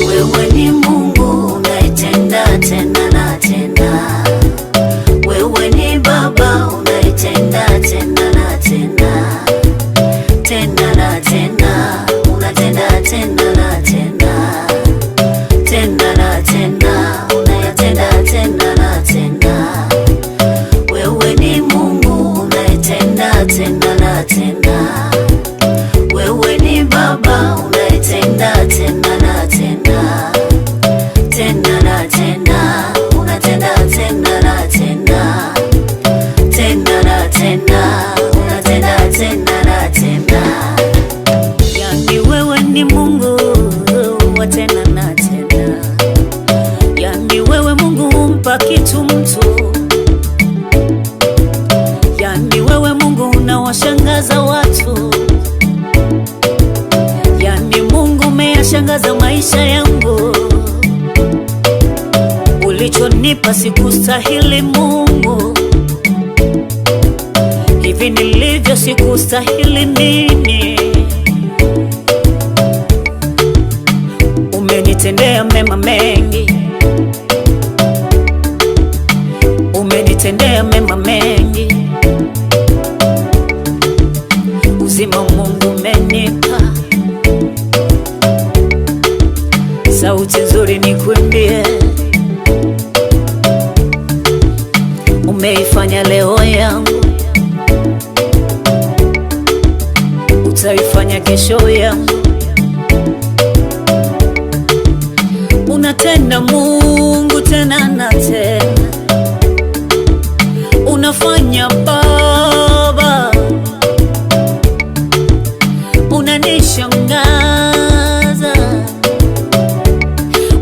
Wewe ni Mungu unayetenda tena na tena. Wewe ni Baba unayetenda tena na tena. Tena na tena, unatenda tena na tena. Tena na tena, unayatenda tena na tena. Wewe ni Mungu unayetenda tena na tena. Wewe ni Baba unayetenda tena na tena. Tena na tena, unatenda tena na tena. Tena na tena, unatenda tena na tena. Yani wewe ni Mungu wa tena na tena. Yani wewe Mungu humpa kitu mtu. Yani wewe Mungu unawashangaza watu. Yani Mungu umeyashangaza maisha yangu. Ulichonipa sikustahili Mungu, hivi nilivyo sikustahili mimi. Umenitendea mema mengi, umenitendea mema mengi. Uzima Mungu umenipa, sauti nzuri nikuimbie. Umeifanya leo yangu, utaifanya kesho yangu. Unatenda Mungu tena na tena, unafanya Baba, unanishangaza.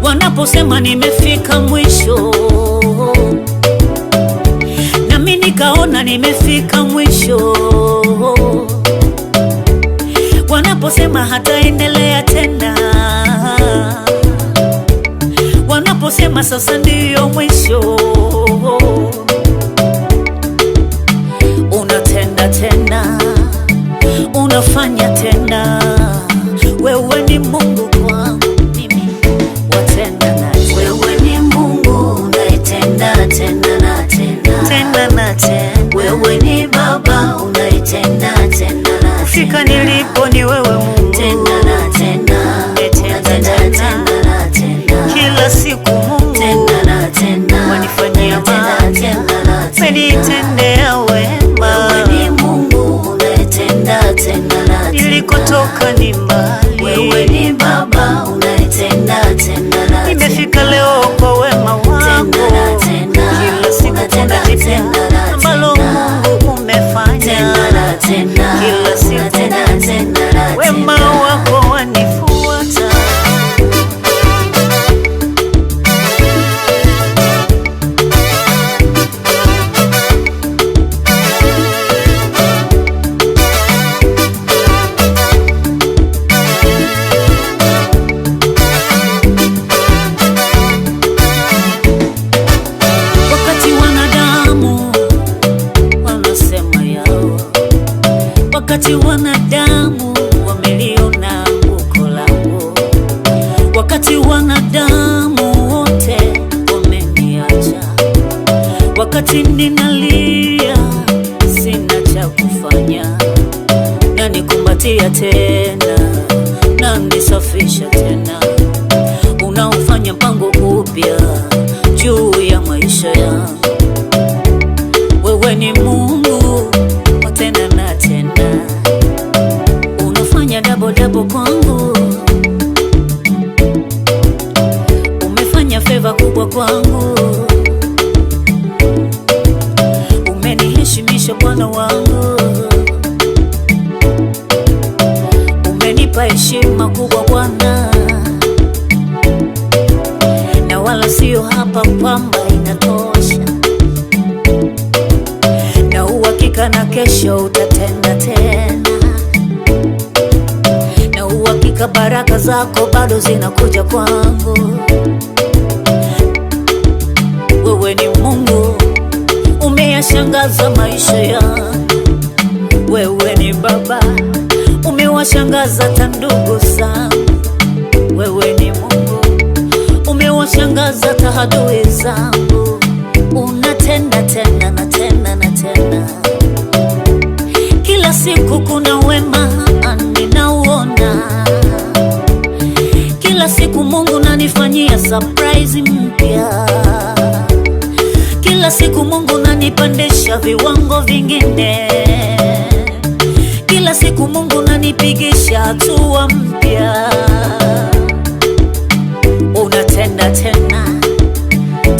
Wanaposema nimefika mwisho, nami nikaona nimefika mwisho. Wanaposema hataendelea tena, wanaposema sasa ndiyo mwisho, unatenda tena, unafanya tena. Wewe ni Mungu kwangu mimi, watenda na tena. Wewe ni Mungu unayetenda tena na tena. Tena na tena. Wewe ni Baba unayetenda tena na Fika tena. nilipo ni wewe Mungu, Tena na tena, Umetenda unatenda tena. tena na tena. Kila siku Mungu Tena na tena, wanifanyia unatenda mema, tena na tena. umenitendea wema. Wewe ni Mungu unayetenda tena na tena. Nilikotoka ni mbali, Wewe ni Baba unayetenda tena na tena. nimefika leo kwa wema wako. Tena na tena, Kila siku unatenda kuna jipya tena na ambalo tena. Mungu umefanya. Tena na tena, Kila siku unatenda tena na wema tena. wako wanifuata. Wakati wanadamu wanasema yao, wakati wanadamu wameliona anguko langu, wakati wanadamu wote wameniacha, wakati ninalia sina cha kufanya, na nikumbatia tena na nisafisha tena, unaofanya mpango upya juu ya maisha yangu. Wewe ni Mungu wa tena na tena, unafanya dabo dabo kwangu, umefanya feva kubwa kwangu, umeniheshimisha Bwana wangu, umenipa Umenipa heshima kubwa Bwana, na wala sio hapa kwamba inatosha, na uhakika na kesho utatenda tena, na uhakika baraka zako bado zinakuja kwangu. Wewe ni Mungu, umeyashangaza maisha yangu. Wewe ni Baba, umewashangaza hata ndugu zangu. Wewe ni Mungu, umewashangaza hata adui zangu. Unatenda tena na tena na tena, kila siku kuna wema ninauona. Kila siku Mungu nanifanyia surprise mpya. Kila siku Mungu nanipandisha viwango vingine. Kila siku Mungu nanipigisha hatua mpya. Unatenda tena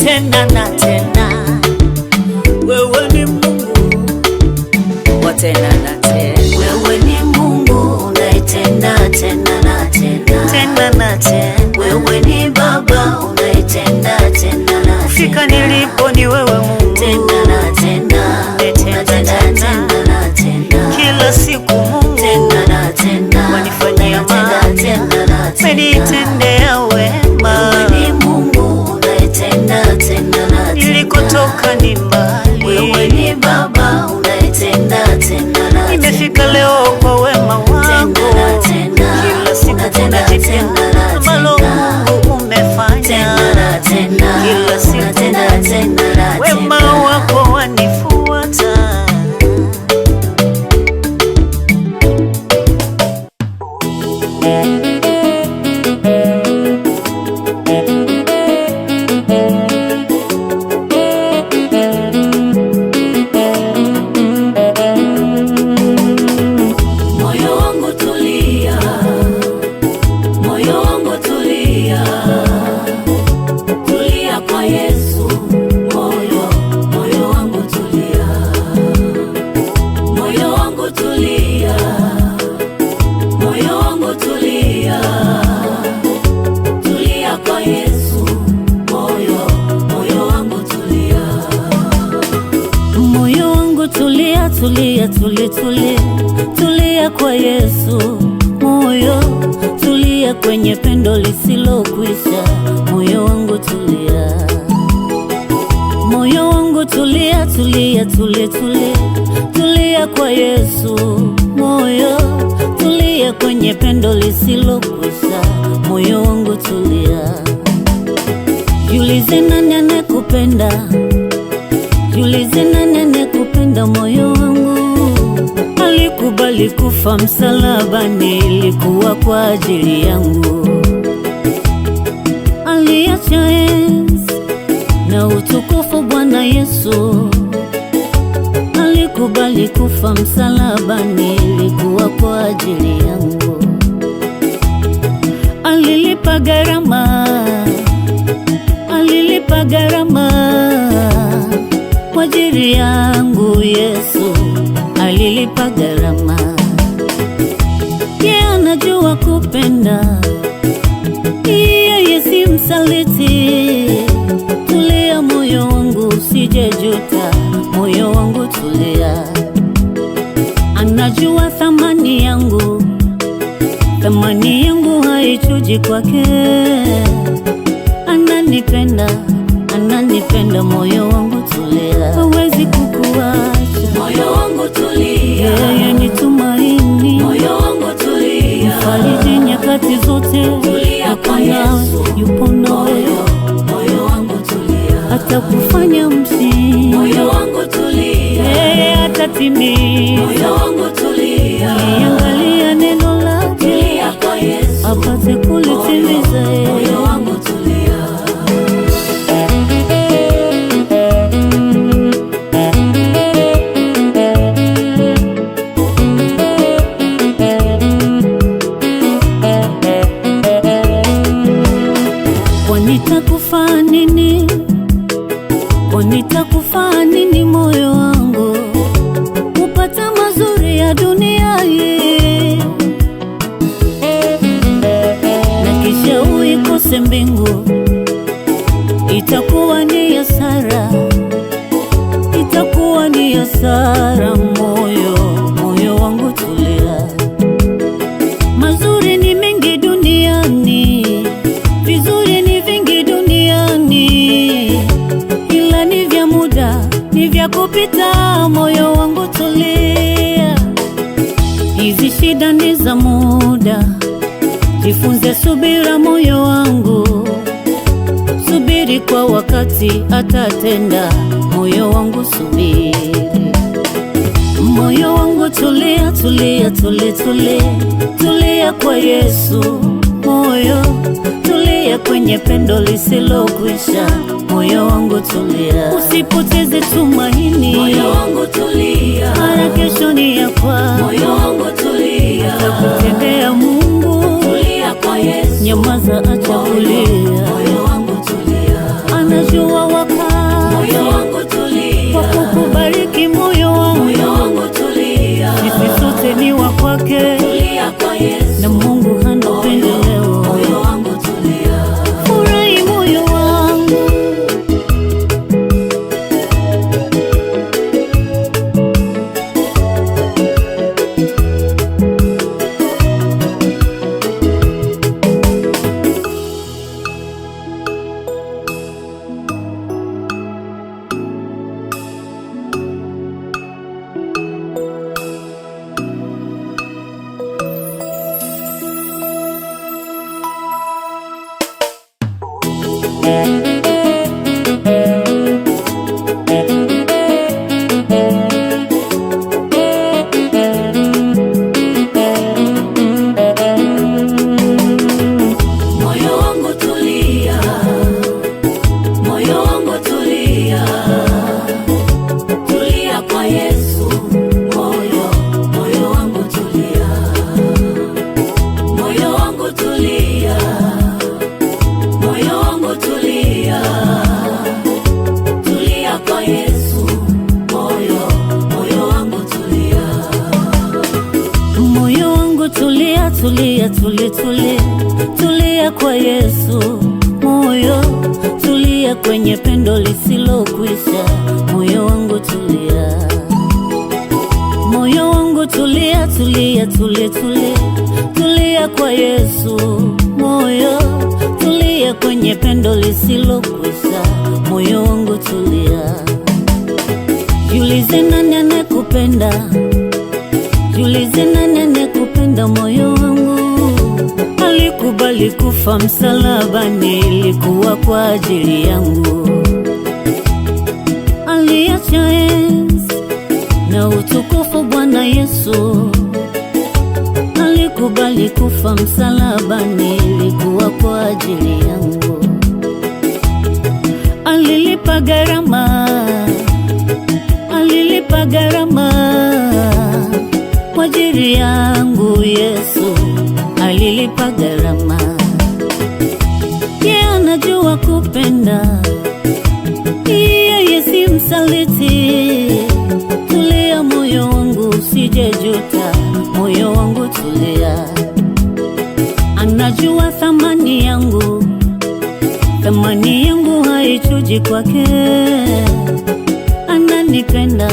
tena na tena, wewe ni Mungu wa tena na tena. Wewe ni Mungu unayetenda tena na tena. Tena na tena. Wewe ni Baba unayetenda tena na Fika tena. nilipo ni wewe Mungu, Tena na tena. Tena Unatenda tena. tena na tena. kila siku Mungu Tena na tena. wanifanyia Unatenda mema, tena na tena. umenitendea wema. Wewe ni Mungu unayetenda tena na tena. Nilikotoka ni mbali, Wewe ni Baba unayetenda tena na tena. nimefika leo kwa wema wako. Tena na tena. Kila siku Unatenda kuna jipya tena na ambalo tena. Mungu umefanya. Tena na tena. Kila siku Unatenda tena na wema tena. wako wanifuata. Moyo wangu tulia, moyo wangu tulia, tulia kwa Yesu. Moyo, moyo wangu tulia, moyo wangu tulia, moyo wangu tulia, tulia kwa Yesu. Moyo, moyo wangu tulia. Moyo wangu tulia, tulia, tulia, tulia, tulia kwa Yesu. Moyo tulia kwenye pendo lisilokwisha. Moyo wangu tulia, moyo wangu tulia, tulia, tulia, tulia, tulia kwa Yesu. Moyo tulia kwenye pendo lisilokwisha. Moyo wangu tulia, jiulize nani anayekupenda. Jiulize nani anayekupenda moyo wangu. Alikubali kufa msalabani, ilikuwa kwa ajili yangu. Aliacha enzi na utukufu Bwana Yesu. Alikubali kufa msalabani, ilikuwa kwa ajili yangu. Alilipa gharama, alilipa gharama kwa ajili yangu Yesu alilipa gharama. Yeye anajua kupenda, yeye si msaliti. Tulia moyo wangu usije juta, moyo wangu tulia. Anajua thamani yangu, thamani yangu haichuji kwake. Ananipenda, ananipenda, moyo wangu tulia, hawezi kukuacha. Moyo wangu tulia, Yeye ni tumaini, moyo wangu tulia, mfariji nyakati zote, Tulia yupo kwa nawe, Yesu. yupo nawe, moyo, moyo wangu tulia, atakufanya mshindi, moyo wangu tulia, yeye atatimiza. moyo wangu tulia, Angalia neno lake tulia kwa Yesu, apate kulitimiza yeye. moyo wangu tulia. Wanitakufaa nini? Wanitakufaa nini moyo wangu kupata mazuri ya dunia hii? kisha uikose mbingu, itakuwa ni hasara, itakuwa ni hasara. Moyo, moyo wangu tulia. Mazuri ni mengi duniani, vizuri ni vingi duniani, ila ni vya muda, ni vya kupita. Moyo wangu tulia. Hizi shida ni za muda, jifunze subira moyo wangu, subiri kwa wakati atatenda. Moyo wangu subiri, moyo wangu tulia, tulia, tulia, tulia, tulia kwa Yesu. Moyo tulia kwenye pendo lisilokwisha. Moyo wangu tulia, usipoteze tumaini. Moyo wangu tulia, mara kesho ni ya kwako. Moyo wangu tulia, atakutendea Mungu. Tulia kwa Yesu, nyamaza, acha kulia. Moyo wangu tulia, anajua wakati. Moyo wangu tulia, kwa kukubariki. Moyo wangu, moyo wangu tulia, sisi sote ni wa kwake. Tulia kwa Yesu, na Mungu hana upendeleo. Moyo wangu tulia, furahi moyo wangu. Moyo wangu tulia, moyo wangu tulia, tulia kwa Yesu. Moyo, moyo wangu tulia, moyo wangu tulia, moyo wangu tulia, tulia kwa Yesu. Moyo, moyo wangu tulia. Moyo wangu tulia, tulia, tulia, tulia, tulia kwa Yesu. Moyo tulia kwenye pendo lisilokwisha. Moyo wangu tulia, moyo wangu tulia, tulia, tulia, tulia, tulia kwa Yesu. Moyo tulia kwenye pendo lisilokwisha. Moyo wangu tulia. Jiulize nani anayekupenda, jiulize nani anayekupenda. Moyo wangu alikubali kufa msalabani, ilikuwa kwa ajili yangu. Aliacha enzi na utukufu, Bwana Yesu alikubali kufa msalabani, ilikuwa kwa ajili yangu. Alilipa gharama, alilipa gharama kwa ajili yangu. Yesu alilipa gharama. Yeye anajua kupenda, yeye si msaliti. Tulia moyo wangu, usijejuta. Moyo wangu tulia, anajua thamani yangu, thamani yangu haichuji kwake. Ananipenda,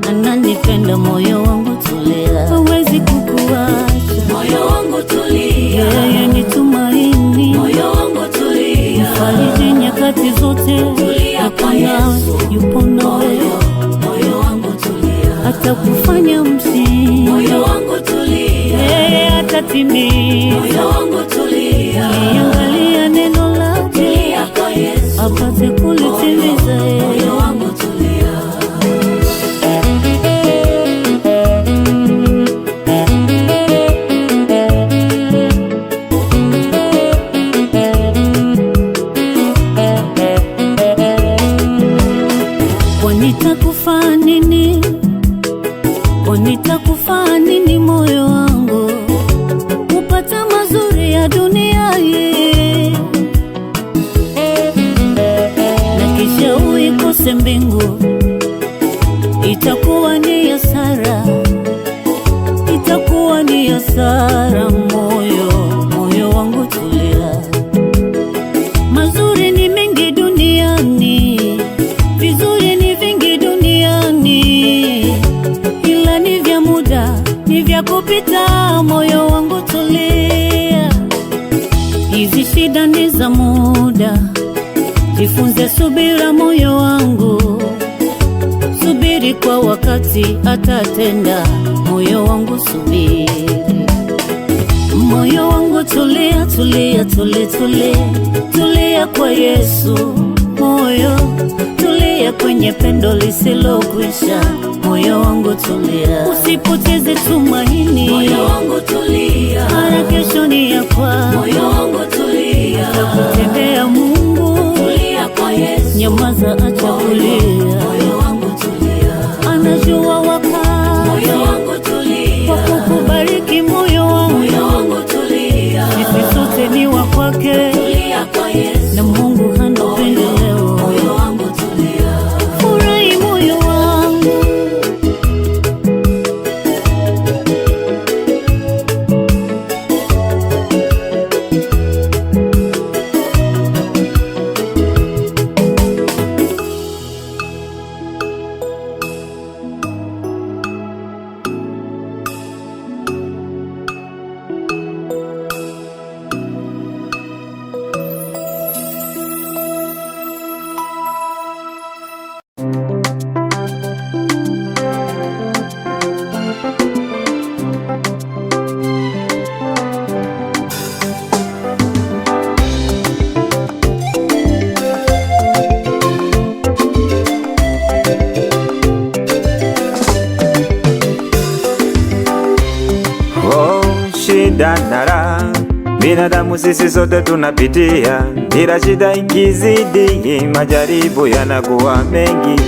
ananipenda. Moyo wangu tulia, hawezi kukuacha. Moyo wangu tulia, yeye ni tumaini. Moyo wangu tulia, mfariji nyakati zote. Tulia kwa Yupo nawe, Yesu. yupo nawe, Moyo wangu tulia, atakufanya mshindi. Moyo wangu tulia, Yeye atatimiza. Moyo wangu tulia, Liangalia neno lake tulia kwa Yesu. apate kulitimiza. Moyo Yeye. wangu tulia. Kwa nitakufaa nini? Kwa nitakufaa nini moyo wangu kupata mazuri ya dunia hii na kisha uikose mbingu? Itakuwa ni hasara, itakuwa ni hasara. Moyo, moyo wangu tulia. Shida ni za muda, jifunze subira moyo wangu, subiri kwa wakati atatenda. Moyo wangu subiri, moyo wangu tulia, tulia, tulia, tulia, tulia kwa Yesu. Moyo tulia kwenye pendo lisilokwisha. Moyo wangu tulia, usipoteze tumaini. Moyo wangu tulia, mara kesho ni ya kwako. Moyo wangu tulia, atakutendea Mungu. Tulia kwa Yesu, nyamaza, acha kulia. Moyo wangu tulia, anajua wakati. Moyo wangu tulia, kwa kukubariki moyo wangu. Moyo wangu tulia, sisi sote ni wa kwake. Tulia kwa Yesu, na Mungu hana upendeleo. Moyo wangu tulia, furahi moyo wangu. Oh, shida na raha, binadamu sisi sote tunapitia, ila shida ikizidi, majaribu yanakuwa mengi.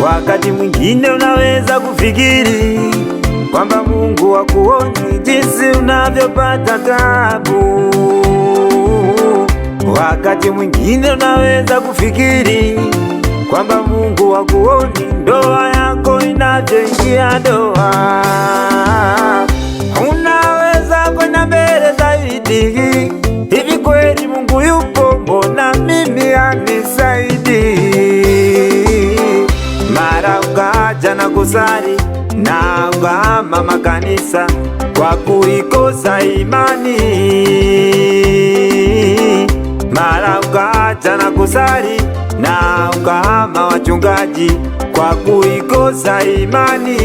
Wakati mwingine unaweza kufikiri kwamba Mungu hakuoni jinsi unavyopata tabu. Wakati mwingine unaweza kufikiri kwamba Mungu hakuoni ndoa yako inavyoingia doa. Unaweza kwenda mbele zaidi. Hivi kweli Mungu yupo? Mbona mimi anisaidii? Mara ukaja na kusali na ukahama makanisa kwa kuikosa imani. Mara ukaja na kusali na ukahama wachungaji kwa kuikosa imani.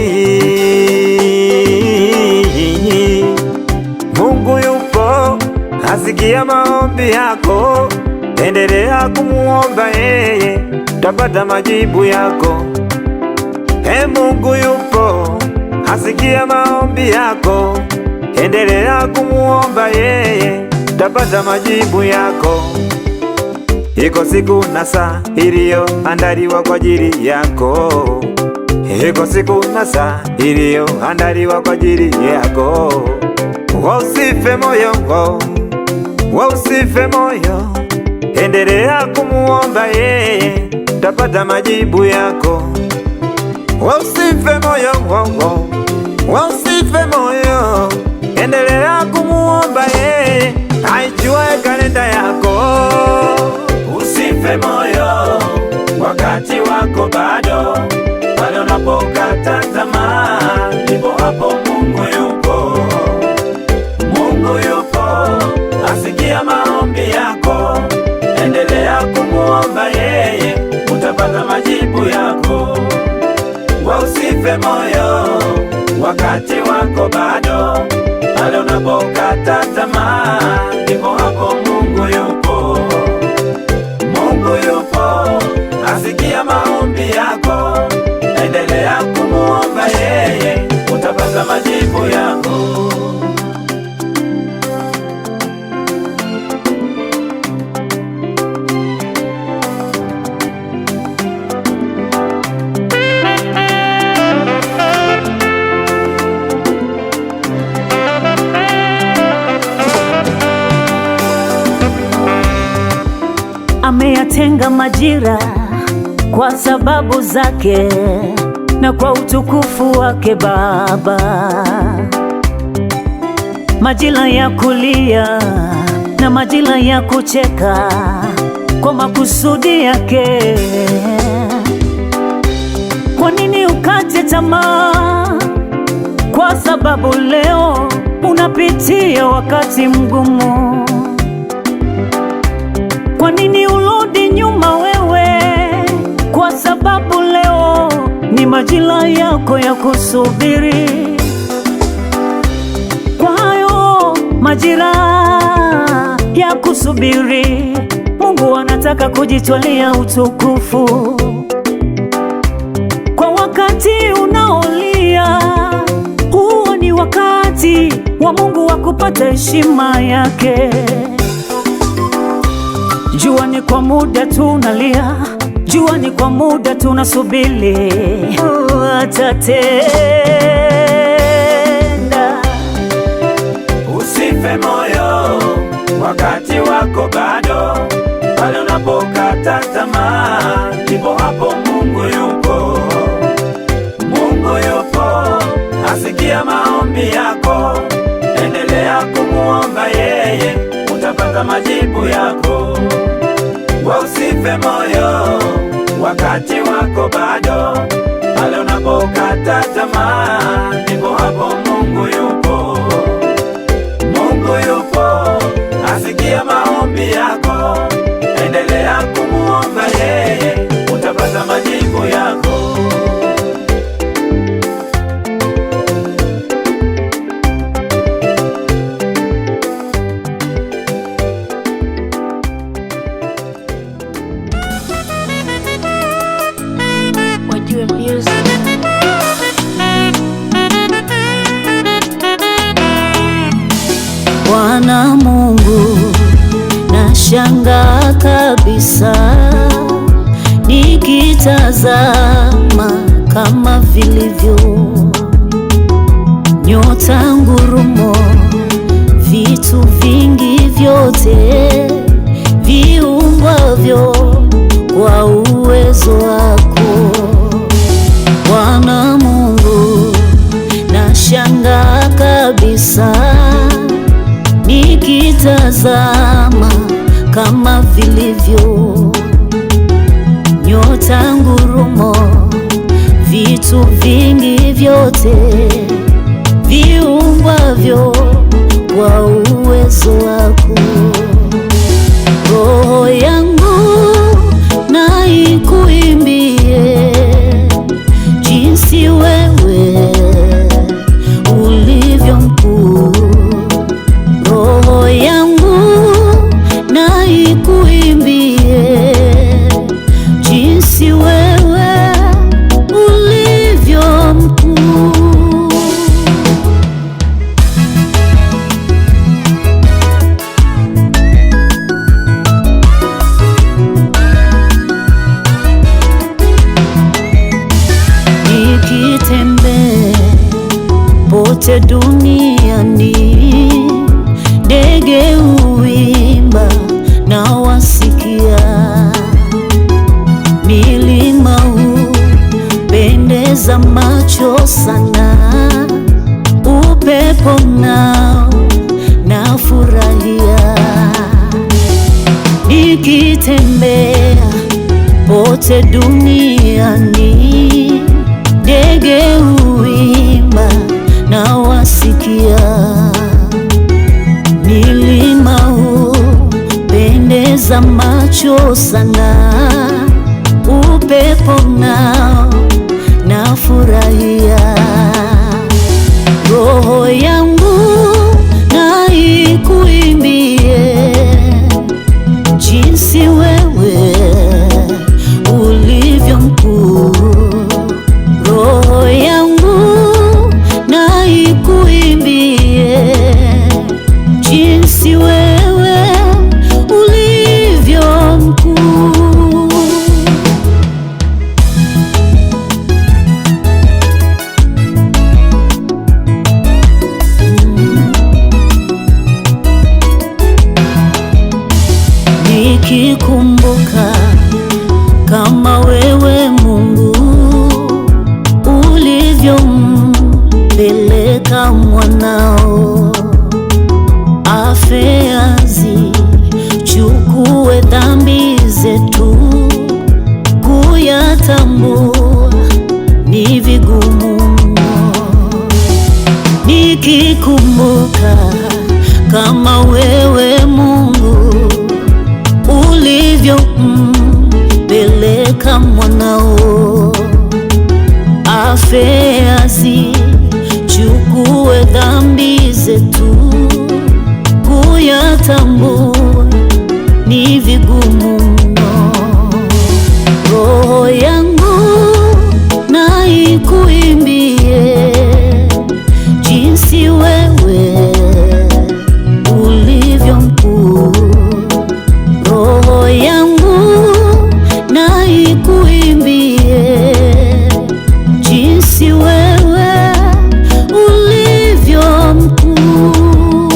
Mungu yupo, asikia maombi yako, endelea kumuomba yeye, utapata majibu yako. He, Mungu yupo, asikia maombi yako, endelea kumuomba yeye, utapata majibu yako. Iko siku na saa iliyoandaliwa kwa ajili yako. Iko siku na saa iliyoandaliwa kwa ajili yako. Usife moyo, usife moyo, endelea kumuomba yeye, utapata majibu yako. Usife moyo, usife moyo, endelea kumuomba yeye, aijuae kalenda yako. Usife moyo, wakati wako bado, pale unapokata tamaa, ndipo hapo Mungu yupo. Mungu yupo, asikia maombi yako, endelea kumuomba yeye, utapata majibu yako. Usife moyo, wakati wako bado, pale unapokata tamaa, ndipo hapo Mungu yupo. Mungu yupo, asikia maombi yako, endelea kumuomba yeye, utapata majibu yako. Ameyatenga majira kwa sababu zake na kwa utukufu wake Baba. Majira ya kulia na majira ya kucheka kwa makusudi yake. Kwa nini ukate tamaa? Kwa sababu leo unapitia wakati mgumu. nini urudi nyuma wewe? Kwa sababu leo ni majira yako ya kusubiri. Kwa hayo majira ya kusubiri, Mungu anataka kujitwalia utukufu. Kwa wakati unaolia, huo ni wakati wa Mungu wa kupata heshima yake. Jua ni kwa muda tunalia, jua ni kwa muda tunasubiri, atatenda. Usife moyo, wakati wako bado. Pale unapokata tamaa, ndipo hapo Mungu yupo. Mungu yupo, asikia maombi yako. Endelea kumuomba yeye, utapata majibu yako. Usife moyo, wakati wako bado. Pale unapokata tamaa, ndipo hapo Mungu yupo. Mungu yupo, asikia maombi yako. Endelea kumuomba yeye, utapata majibu yako. Wajue Music. Bwana Mungu, nashangaa kabisa nikitazama kama vilivyo nyota, ngurumo, vitu vingi vyote viumbwavyo kwa uwezo wako. Bwana Mungu, nashangaa kabisa nikitazama kama vilivyo nyota, ngurumo, vitu vingi vyote viumbwavyo kwa uwezo wako. Roho yangu na ikuimbie jinsi wewe ulivyo mkuu. Roho yangu na ikuimbie jinsi wewe ulivyo mkuu. Nikitembea pote duniani, ndege huimba na wasikia, milima hupendeza macho sana, upepo nao nafurahia. Nikitembea pote duniani, ndege huimba na wasikia, milima hupendeza macho sana, upepo nao nafurahia. Roho yangu na ikuimbie jinsi wewe ulivyo mkuu. Roho yangu na ikuimbie jinsi wewe ulivyo mkuu. Nikikumbuka kama wewe Mungu ulivyompeleka mwanao afe azichukue dhambi zetu, kuyatambua ni vigumu mno. Nikikumbuka kama wewe Mungu Afe azichukue dhambi zetu, kuyatambua ni vigumu mno. Roho yangu na ikuimbie jinsi wewe ulivyo mkuu. Roho yangu na ikuimbie jinsi wewe ulivyo mkuu.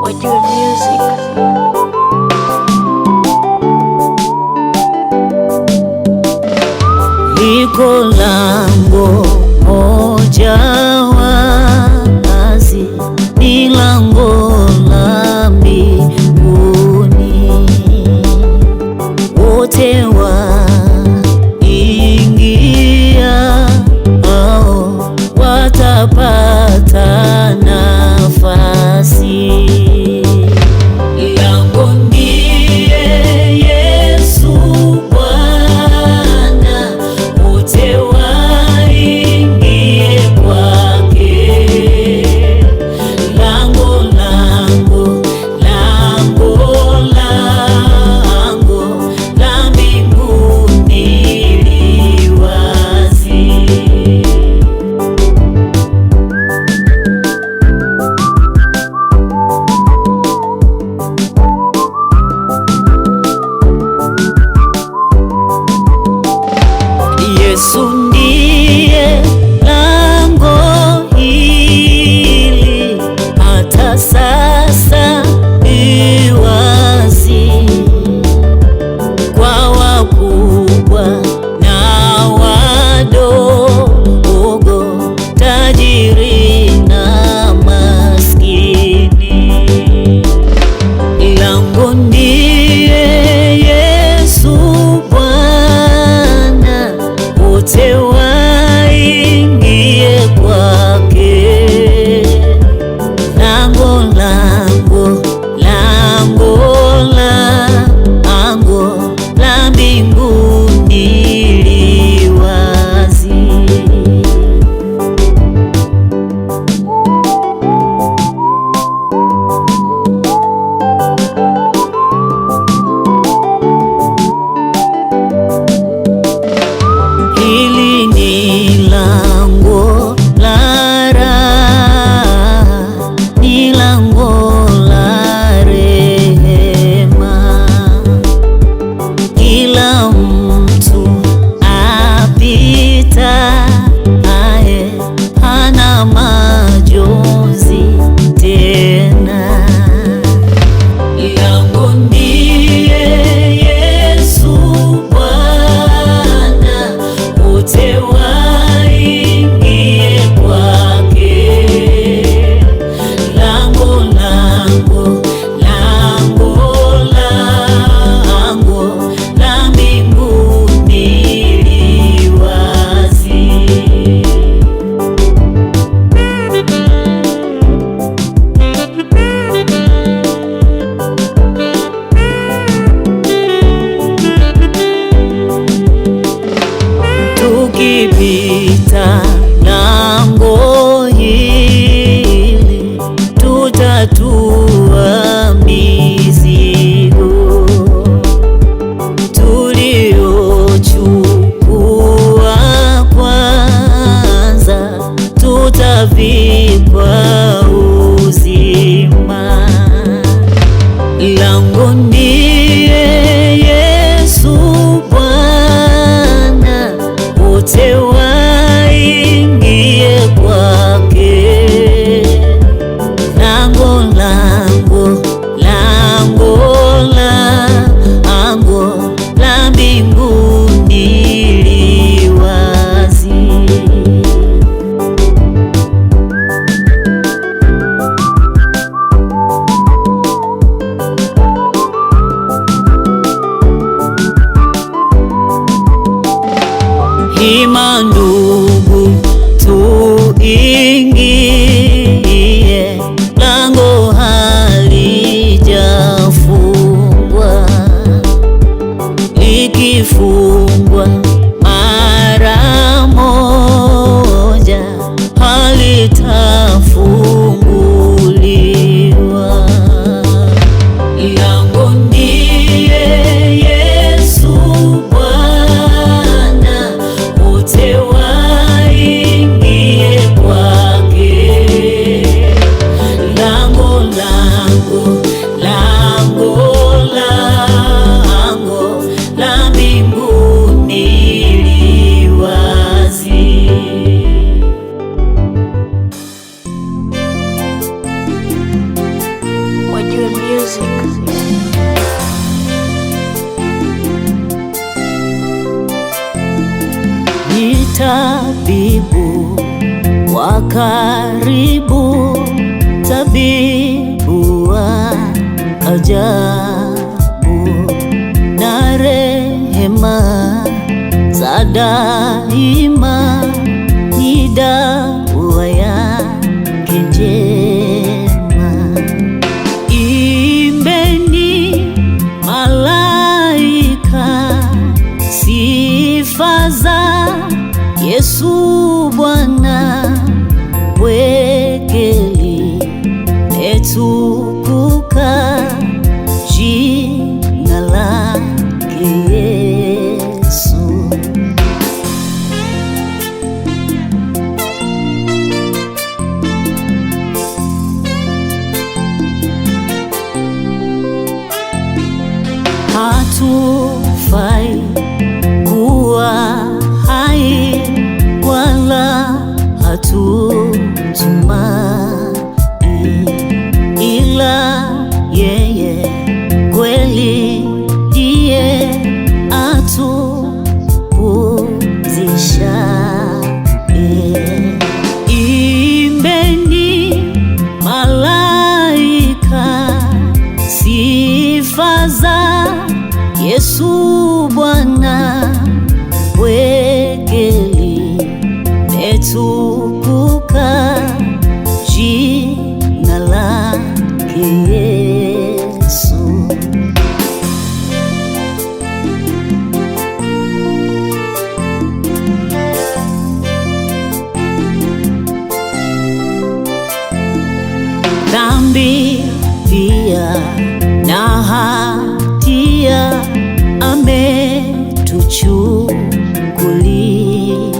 Wajue Music. Liko lango moja wazi, ni lango la mbinguni, wote waingia hao watapata nafasi. Lango ndiye Yesu Bwana, wote waingie kwake. Lango, lango, lango, lango la mbinguni li wazi. Yesu ndiye lango hili, hata sasa li wazi kwa wakubwa na wadogo, tajiri na maskini. Lango ndiye Yesu Bwana, wote waingie kwake. Lango, lango, lango, lango la mbinguni li wazi. Hili ni lango la raha, ni lango la rehema. Kila mtu apita aye hana majonzi tena. Lango ndiye Yesu Bwana, wote waingie kwake. la mbinguni li wazi. Hima ndugu tuingie, lango halijafungwa, likifungwa mara moja halitafunguliwa. Lango ndiye Yesu Bwana, wote waingie kwake. Lango, lango, lango, lango la mbinguni li wazi. Wajue Music. Ni tabibu wa karibu, tabibu wa ajabu, na rehema za daima ni dawa yake njema. Imbeni malaika sifa za Yesu Bwana, wekeli metukuka jina lake Yesu. Hatufai kuwa hai wala hatutumai, ila yeye kweli ndiye atupumzishaye. Imbeni malaika sifa za Yesu Bwana, wekeli metukuka jina lake Yesu. Dhambi pia na hatia ametuchukulia,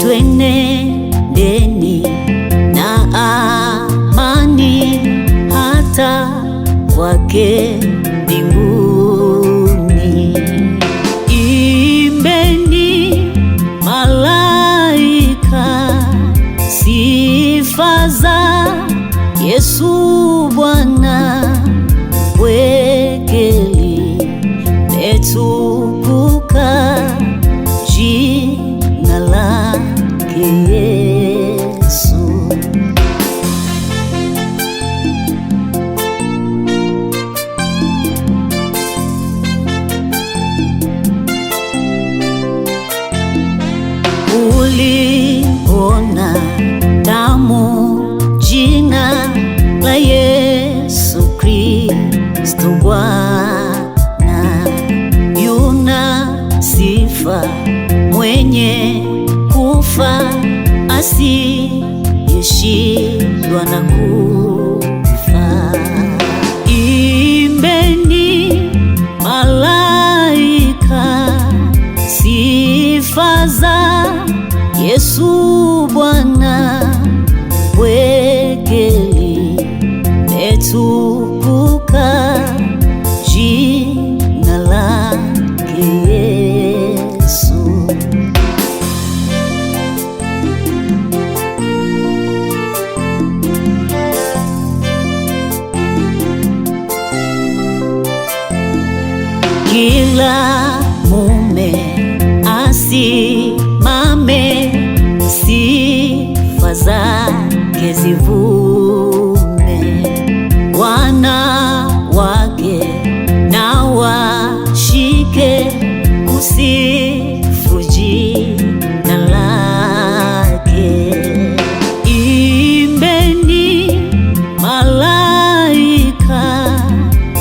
twenendeni na amani hata kwake mbinguni. Imbeni malaika sifa za Yesu Bwana, wekeli metukuka jina lake Yesu. Uliona tamu jina la Yesu Kristo Bwana, yuna sifa mwenye kufa asiyeshindwa na kufa. Imbeni malaika sifa za Yesu Bwana, wekeli metukuka jina lake Yesu. Kila mume asimame, sifa zake zivume, wanawake na washike kusifu jina lake. Imbeni malaika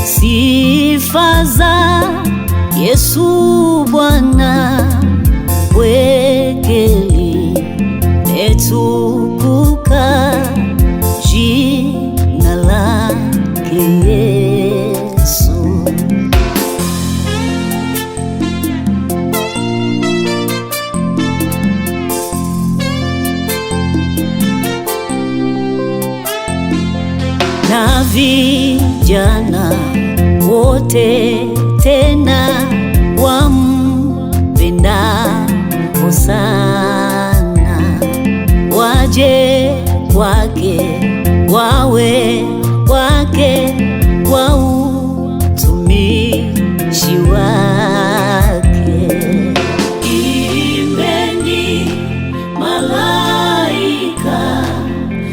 sifa za Yesu Bwana, wekeli metukuka jina lake Yesu. Na vijana wote tena wampendao sana, waje kwake, wawe wake kwa utumishi wake. Imbeni malaika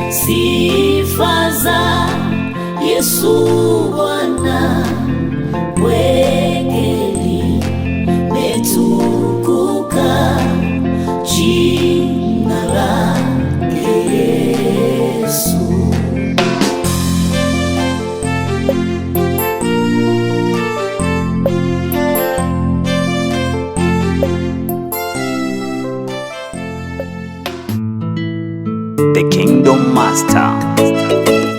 sifa za Yesu Bwana, wekeli metukuka jina lake Yesu. The Kingdom Master.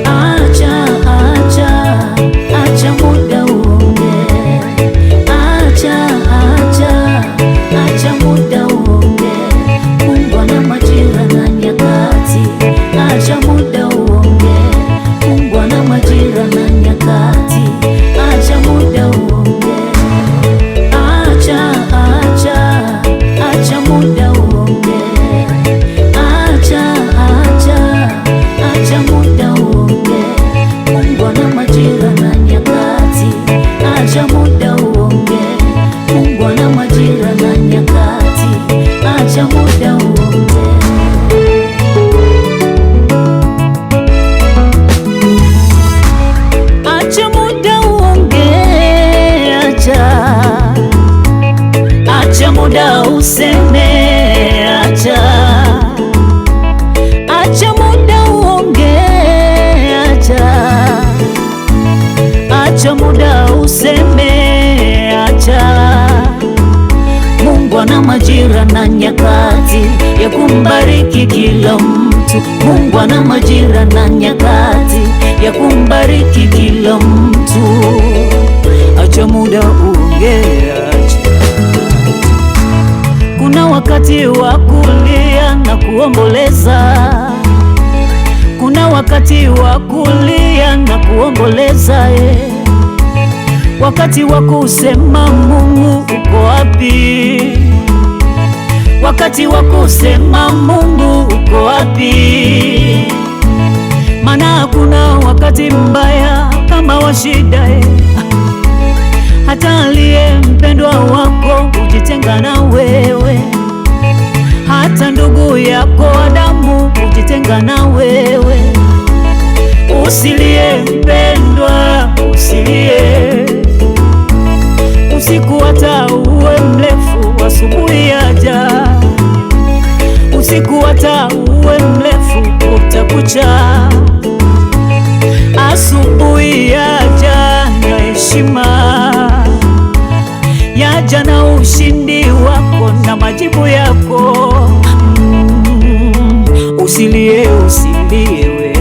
Acha, acha, acha muda uonge. Acha, acha, acha muda uonge. Mungu ana majira na nyakati. Acha muda uonge. Mungu ana majira na nyakati. Acha muda uonge. Acha, acha, acha muda uonge. Acha, acha, acha muda uonge. Mungu ana majira na nyakati. Acha muda uonge. Mungu ana majira na nyakati. Acha muda uonge. Acha muda uonge, acha. Acha muda useme, acha. Acha muda uonge, acha. Acha muda useme, acha. Mungu ana majira na nyakati ya kumbariki kila mtu. Mungu ana majira na nyakati ya kumbariki kila mtu. Acha muda uonge, acha. Kuna wakati wa kulia na kuomboleza. Kuna wakati wa kulia na kuomboleza, Wakati wa kusema Mungu uko wapi? Wakati wa kusema Mungu uko wapi? Maana hakuna wakati mbaya kama wa shida, Hata aliye mpendwa wako hujitenga na wewe, hata ndugu yako wa damu hujitenga na wewe. Usilie mpendwa, usilie. Usiku hata uwe mrefu, asubuhi yaja. Usiku hata uwe mrefu, utakucha. Asubuhi yaja na heshima, yaja na ushindi wako na majibu yako. Usilie, usilie wewe.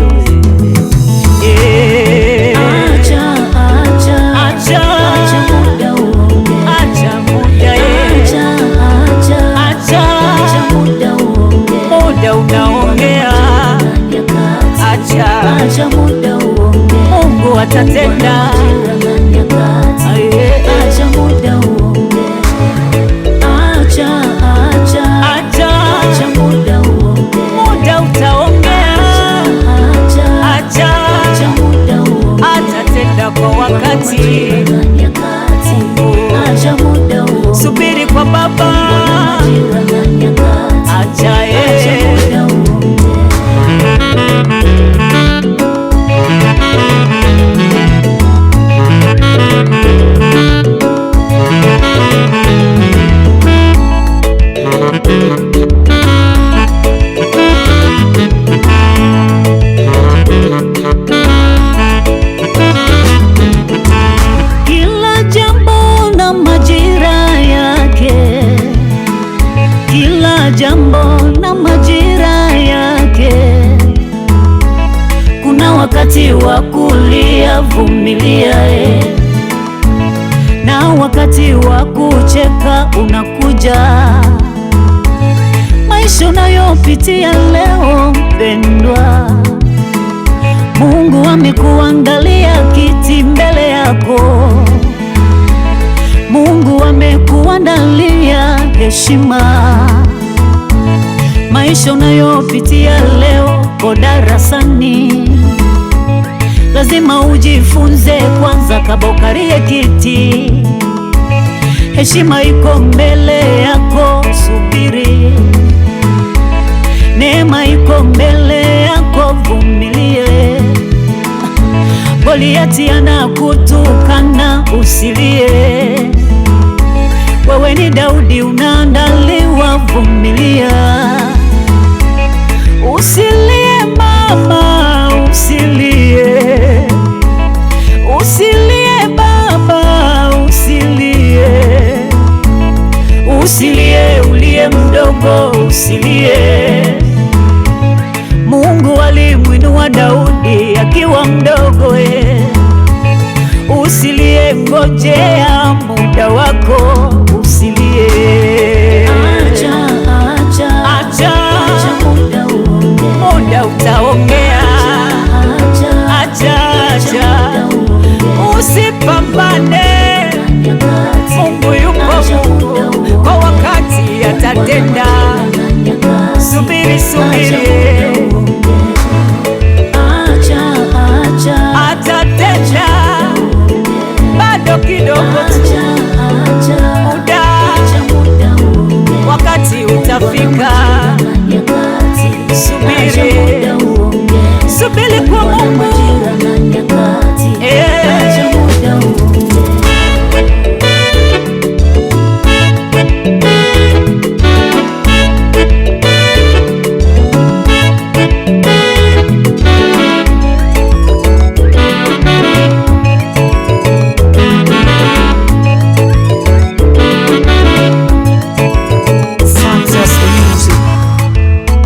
Acha, acha, Acha. acha muda uonge. Acha muda, Acha, acha, Acha. acha muda uonge. Muda unaongea. Acha muda uongee. Mungu atatenda. Majira na nyakati. Acha muda uongee. Acha, acha, Acha, acha muda uongee. Muda utaongea. Acha, Acha, acha muda uongee. Atatenda kwa wakati. Majira na nyakati. Acha muda uongee. Subiri kwa Baba. Majira na nyakati. Acha Acha yeye. muda uongee. Kila jambo na majira yake, kila jambo na majira yake. Kuna wakati wa kulia, vumilia na wakati wa kucheka unakuja. Maisha unayopitia leo mpendwa, Mungu amekuangalia kiti mbele yako. Mungu amekuandalia heshima. Maisha unayopitia leo ko darasani, lazima ujifunze kwanza kabla ukalie kiti. Heshima iko mbele yako, subiri. Neema iko mbele yako, vumilie. Goliati anakutukana, usilie. Wewe ni Daudi, unaandaliwa, vumilia. Usilie mama, usilie. Usilie baba, usilie. Usilie uliye mdogo, usilie. Mungu alimwinua Daudi akiwa mdogo. Usilie, ngojea muda wako, usilie. Acha, acha, Acha, acha muda uongee. Muda utaongea. Acha, Acha, acha acha, muda uongee. usipambane. Nyakati. Mungu yupo, Acha muda Mungu uongee. kwa wakati atatenda. Majira na nyakati. Subiri, Acha subiri, muda uongee. Acha, acha, atatenda. Bado kidogo tu, acha, acha, muda, acha muda uongee. wakati utafika. Nyakati. Acha Subiri, muda uongee. subiri kwa Mungu. Majira na nyakati. Acha muda uongee. Fantastic music.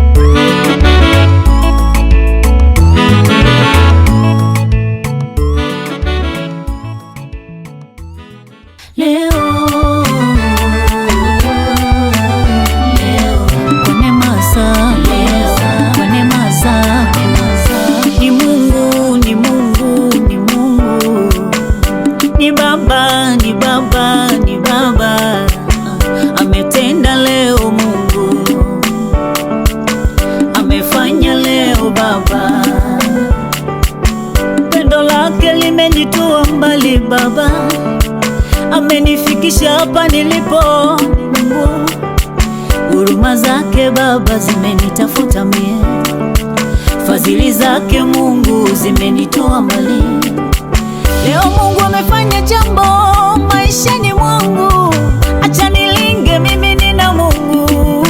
Leo, leo, kwa neema zako, kwa neema zako. Ni Mungu, ni Mungu, ni Mungu. Ni Baba, ni Baba, ni Baba. Ametenda leo Mungu, amefanya leo Baba. Pendo lake limenitoa mbali Baba, amenifikisha hapa nilipo Mungu. Huruma zake Baba zimenitafuta mie, fadhili zake Mungu zimenitoa mbali. Leo Mungu amefanya jambo maishani mwangu, acha nilinge mimi nina Mungu,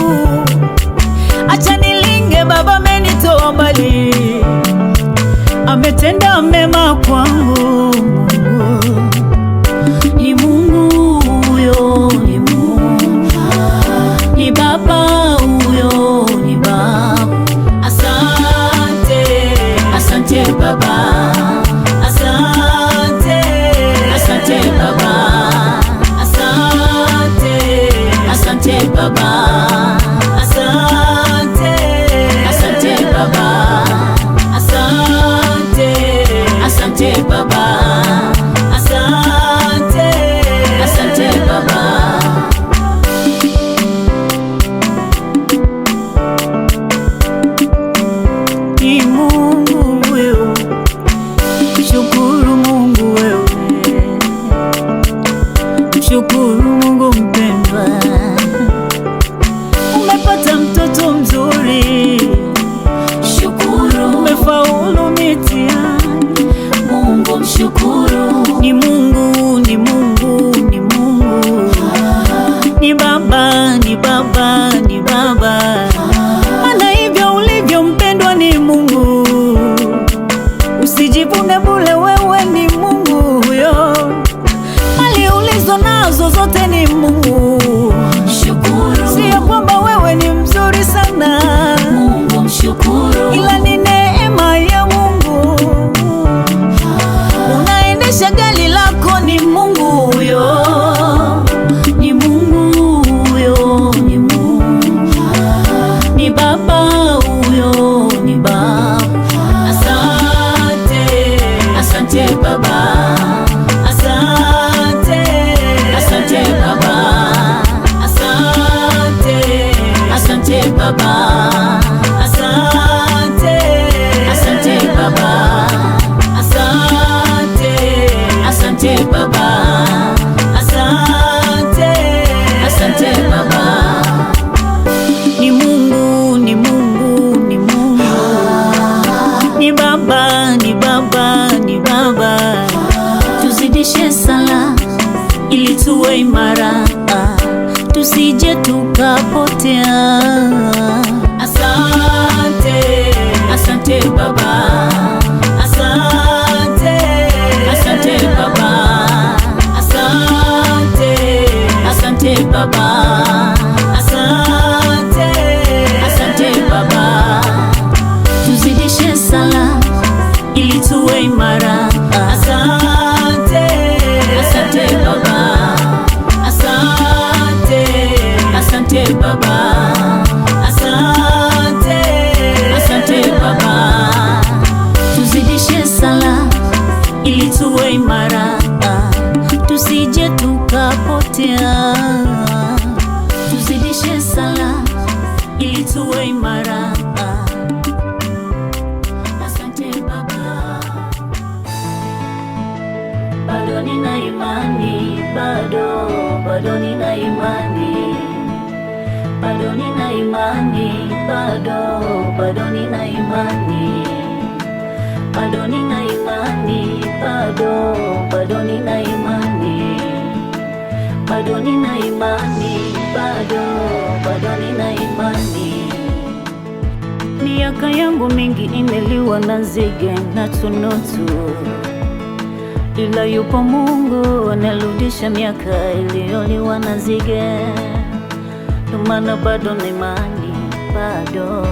acha nilinge Baba amenitoa mbali, ametenda mema kwangu Mungu. Ni Mungu huyo, ni Mungu, ni Baba huyo, ni Baba. Asante, asante Baba, asante, asante Baba, asante, asante Baba, asante, asante Baba, asante. ni Mungu. Usijivune bure, wewe ni Mungu huyo. Mali ulizo nazo zote ni Mungu. Shukuru. Sio kwamba wewe ni mzuri sana, Mungu mshukuru, ila ni neema ya Mungu. Unaendesha gari lako ni Mungu huyo. Ni Mungu huyo, ni Mungu, ni Baba huyo, ni Baba. Asante, asante Baba, asante, asante Baba, asante, asante Baba, asante, asante Baba, asante, asante Baba, asante, asante Baba. Ni Mungu, ni Mungu, ni Mungu. Ni Baba, ni Baba, ni Baba. Tuzidishe sala ili tuwe imara, tusije tukapotea. Asante, asante Baba, asante, asante Baba, asante, asante Baba, asante, asante Baba. Tuzidishe sala ili tuwe imara. Asante, asante Baba, asante, asante Baba, asante, asante Baba. Tuzidishe sala ili tuwe imara, tusije tukapotea. Tuzidishe sala ili tuwe imara. Asante Baba. Bado nina imani, bado, bado nina imani. Bado nina imani, bado, bado nina imani. Bado nina imani, bado, bado nina imani. Bado nina imani, bado, bado nina imani. Miaka yangu mingi imeliwa na nzige na tunutu, ila yupo Mungu anarudisha miaka iliyoliwa na nzige. Ndio maana bado na imani, bado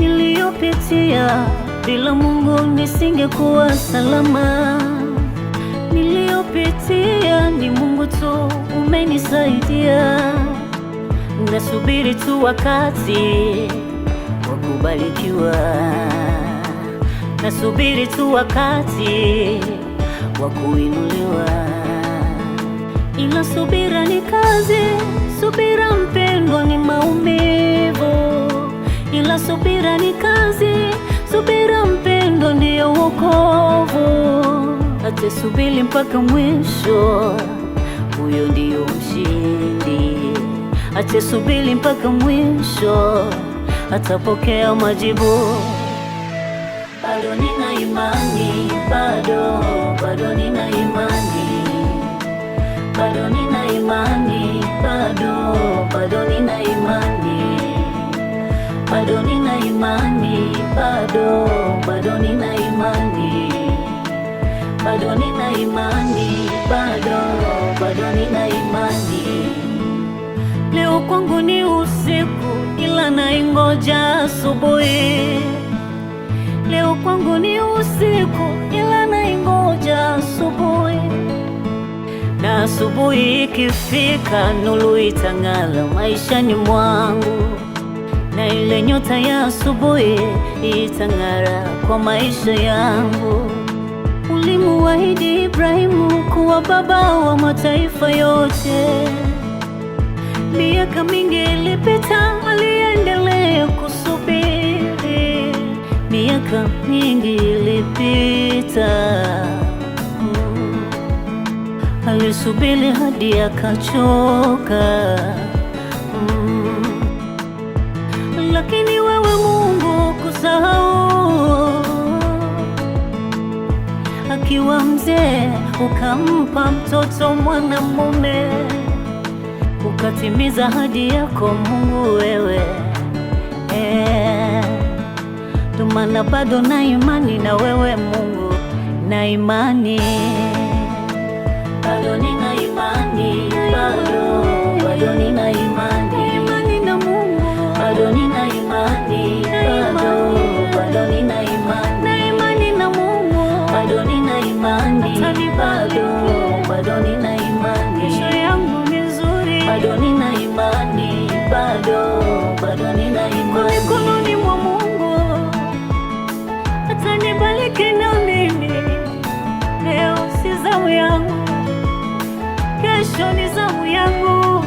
niliyopitia bila Mungu nisingekuwa salama. Niliyopitia ni Mungu tu umenisaidia. Nasubiri tu wakati wa kubarikiwa, nasubiri tu wakati wa kuinuliwa. Ila subira ni kazi, subira mpendwa ni maumivu. Ila subira ni kazi, subira mpendwa ndiyo wokovu. Atasubiri mpaka mwisho, huyo ndiyo mshindi. Atasubiri mpaka mwisho, atapokea majibu. Bado nina imani, bado, bado nina imani. Bado nina imani, bado, bado nina imani. Bado nina imani, bado, bado nina imani. Bado nina imani, bado, bado nina imani. Leo kwangu ni usiku, ila naingoja asubuhi. Leo kwangu ni usiku, ila naingoja asubuhi. Na asubuhi ikifika, nuru itang'ala maishani mwangu. Na ile nyota ya asubuhi itang'ara kwa maisha yangu. Ulimuahidi Ibrahimu kuwa baba wa mataifa yote. Miaka mingi ilipita, aliendelea kusubiri. Miaka mingi ilipita, alisubiri hadi akachoka. Lakini wewe Mungu kusahau, akiwa mzee ukampa mtoto mwanamume, ukatimiza ahadi yako Mungu wewe. Maana bado na imani na wewe Mungu, na imani Bado nina imani, bado, bado nina imani, imani na Mungu, bado nina imani, bado, bado nina imani, na imani na Mungu, bado nina imani, bado, bado nina imani, kesho yangu ni nzuri, bado nina imani, bado, bado nina imani, mikononi mwa Mungu atanibariki na mimi. Leo si zamu yangu, kesho ni zamu yangu,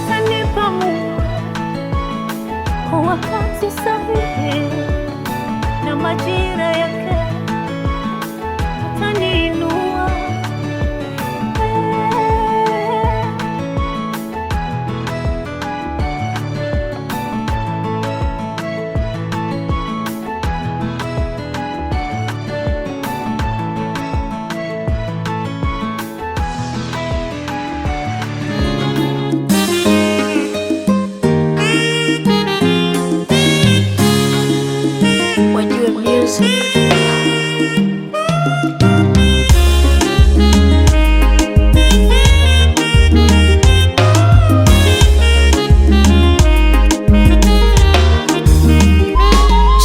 atanipa Mungu kwa wakati sahihi na majira yake, ataniinua. Wajue Music.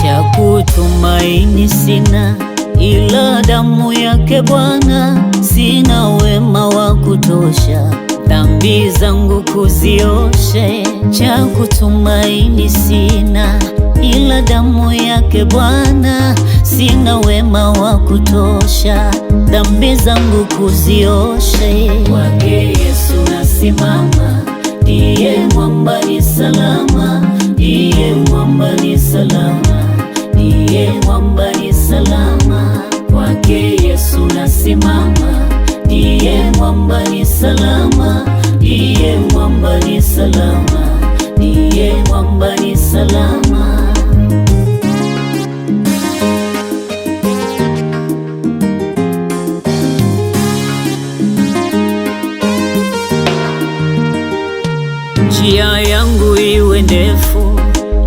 Cha kutumaini sina ila damu yake Bwana, sina wema wa kutosha dhambi zangu kuzioshe. Cha kutumaini sina ila damu yake Bwana, sina wema wa kutosha dhambi zangu kuzioshe. Kwake Yesu nasimama, ndiye mwamba ni salama, ndiye mwamba ni salama, ndiye mwamba ni salama. Kwake Yesu nasimama, ndiye mwamba ni salama, ndiye mwamba ni salama, ndiye mwamba ni salama. Njia yangu iwe ndefu,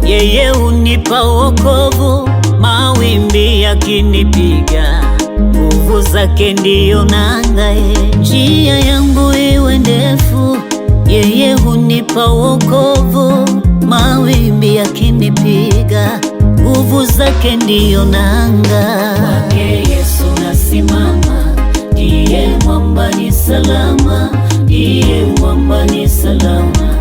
yeye hunipa wokovu. Mawimbi yakinipiga, nguvu zake ndiyo nanga. Njia yangu iwe ndefu, yeye hunipa wokovu. Mawimbi yakinipiga, nguvu zake ndiyo nanga. Kwake Yesu nasimama, ndiye mwamba ni salama, ndiye mwamba ni salama,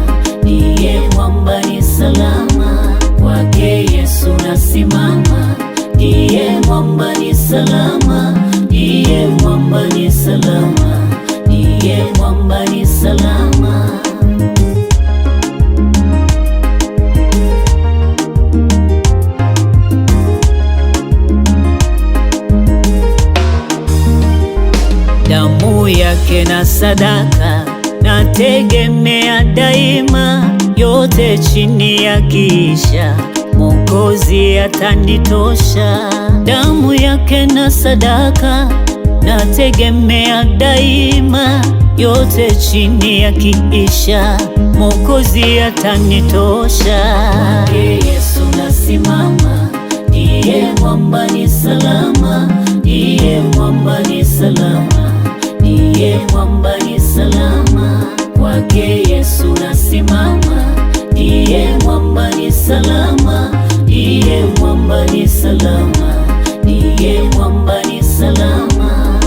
ndiye mwamba ni salama. Kwake Yesu nasimama, ndiye mwamba ni salama, ndiye mwamba ni salama, ndiye mwamba ni salama. Damu yake na sadaka nategemea daima, yote chini ya kisha Mwokozi atanitosha. Damu yake na sadaka nategemea daima, yote chini ya kiisha Mwokozi atanitosha. Kwake Yesu nasimama, ndiye mwamba ni salama, ndiye mwamba ni salama, ndiye mwamba ni salama. Kwake Yesu nasimama, ndiye mwamba ni salama, ndiye mwamba ni salama, ndiye mwamba ni salama.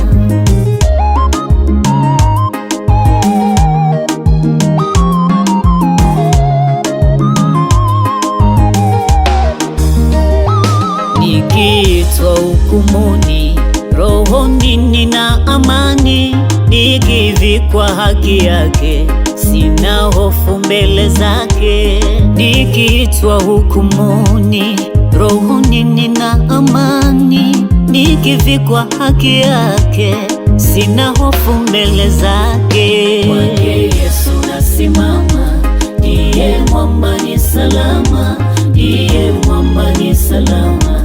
Nikiitwa hukumuni, rohoni nina amani, nikivikwa haki yake, sina hofu mbele zake. Nikiitwa hukumuni, rohoni nina amani, nikivikwa haki yake, sina hofu mbele zake. Kwake Yesu nasimama, ndiye mwamba ni salama, ndiye mwamba ni salama,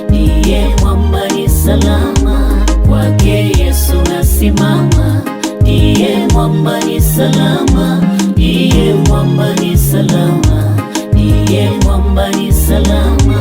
ndiye mwamba ni salama. Kwake Yesu nasimama, ndiye mwamba ni salama, ndiye mwamba ni salama, ndiye mwamba ni salama.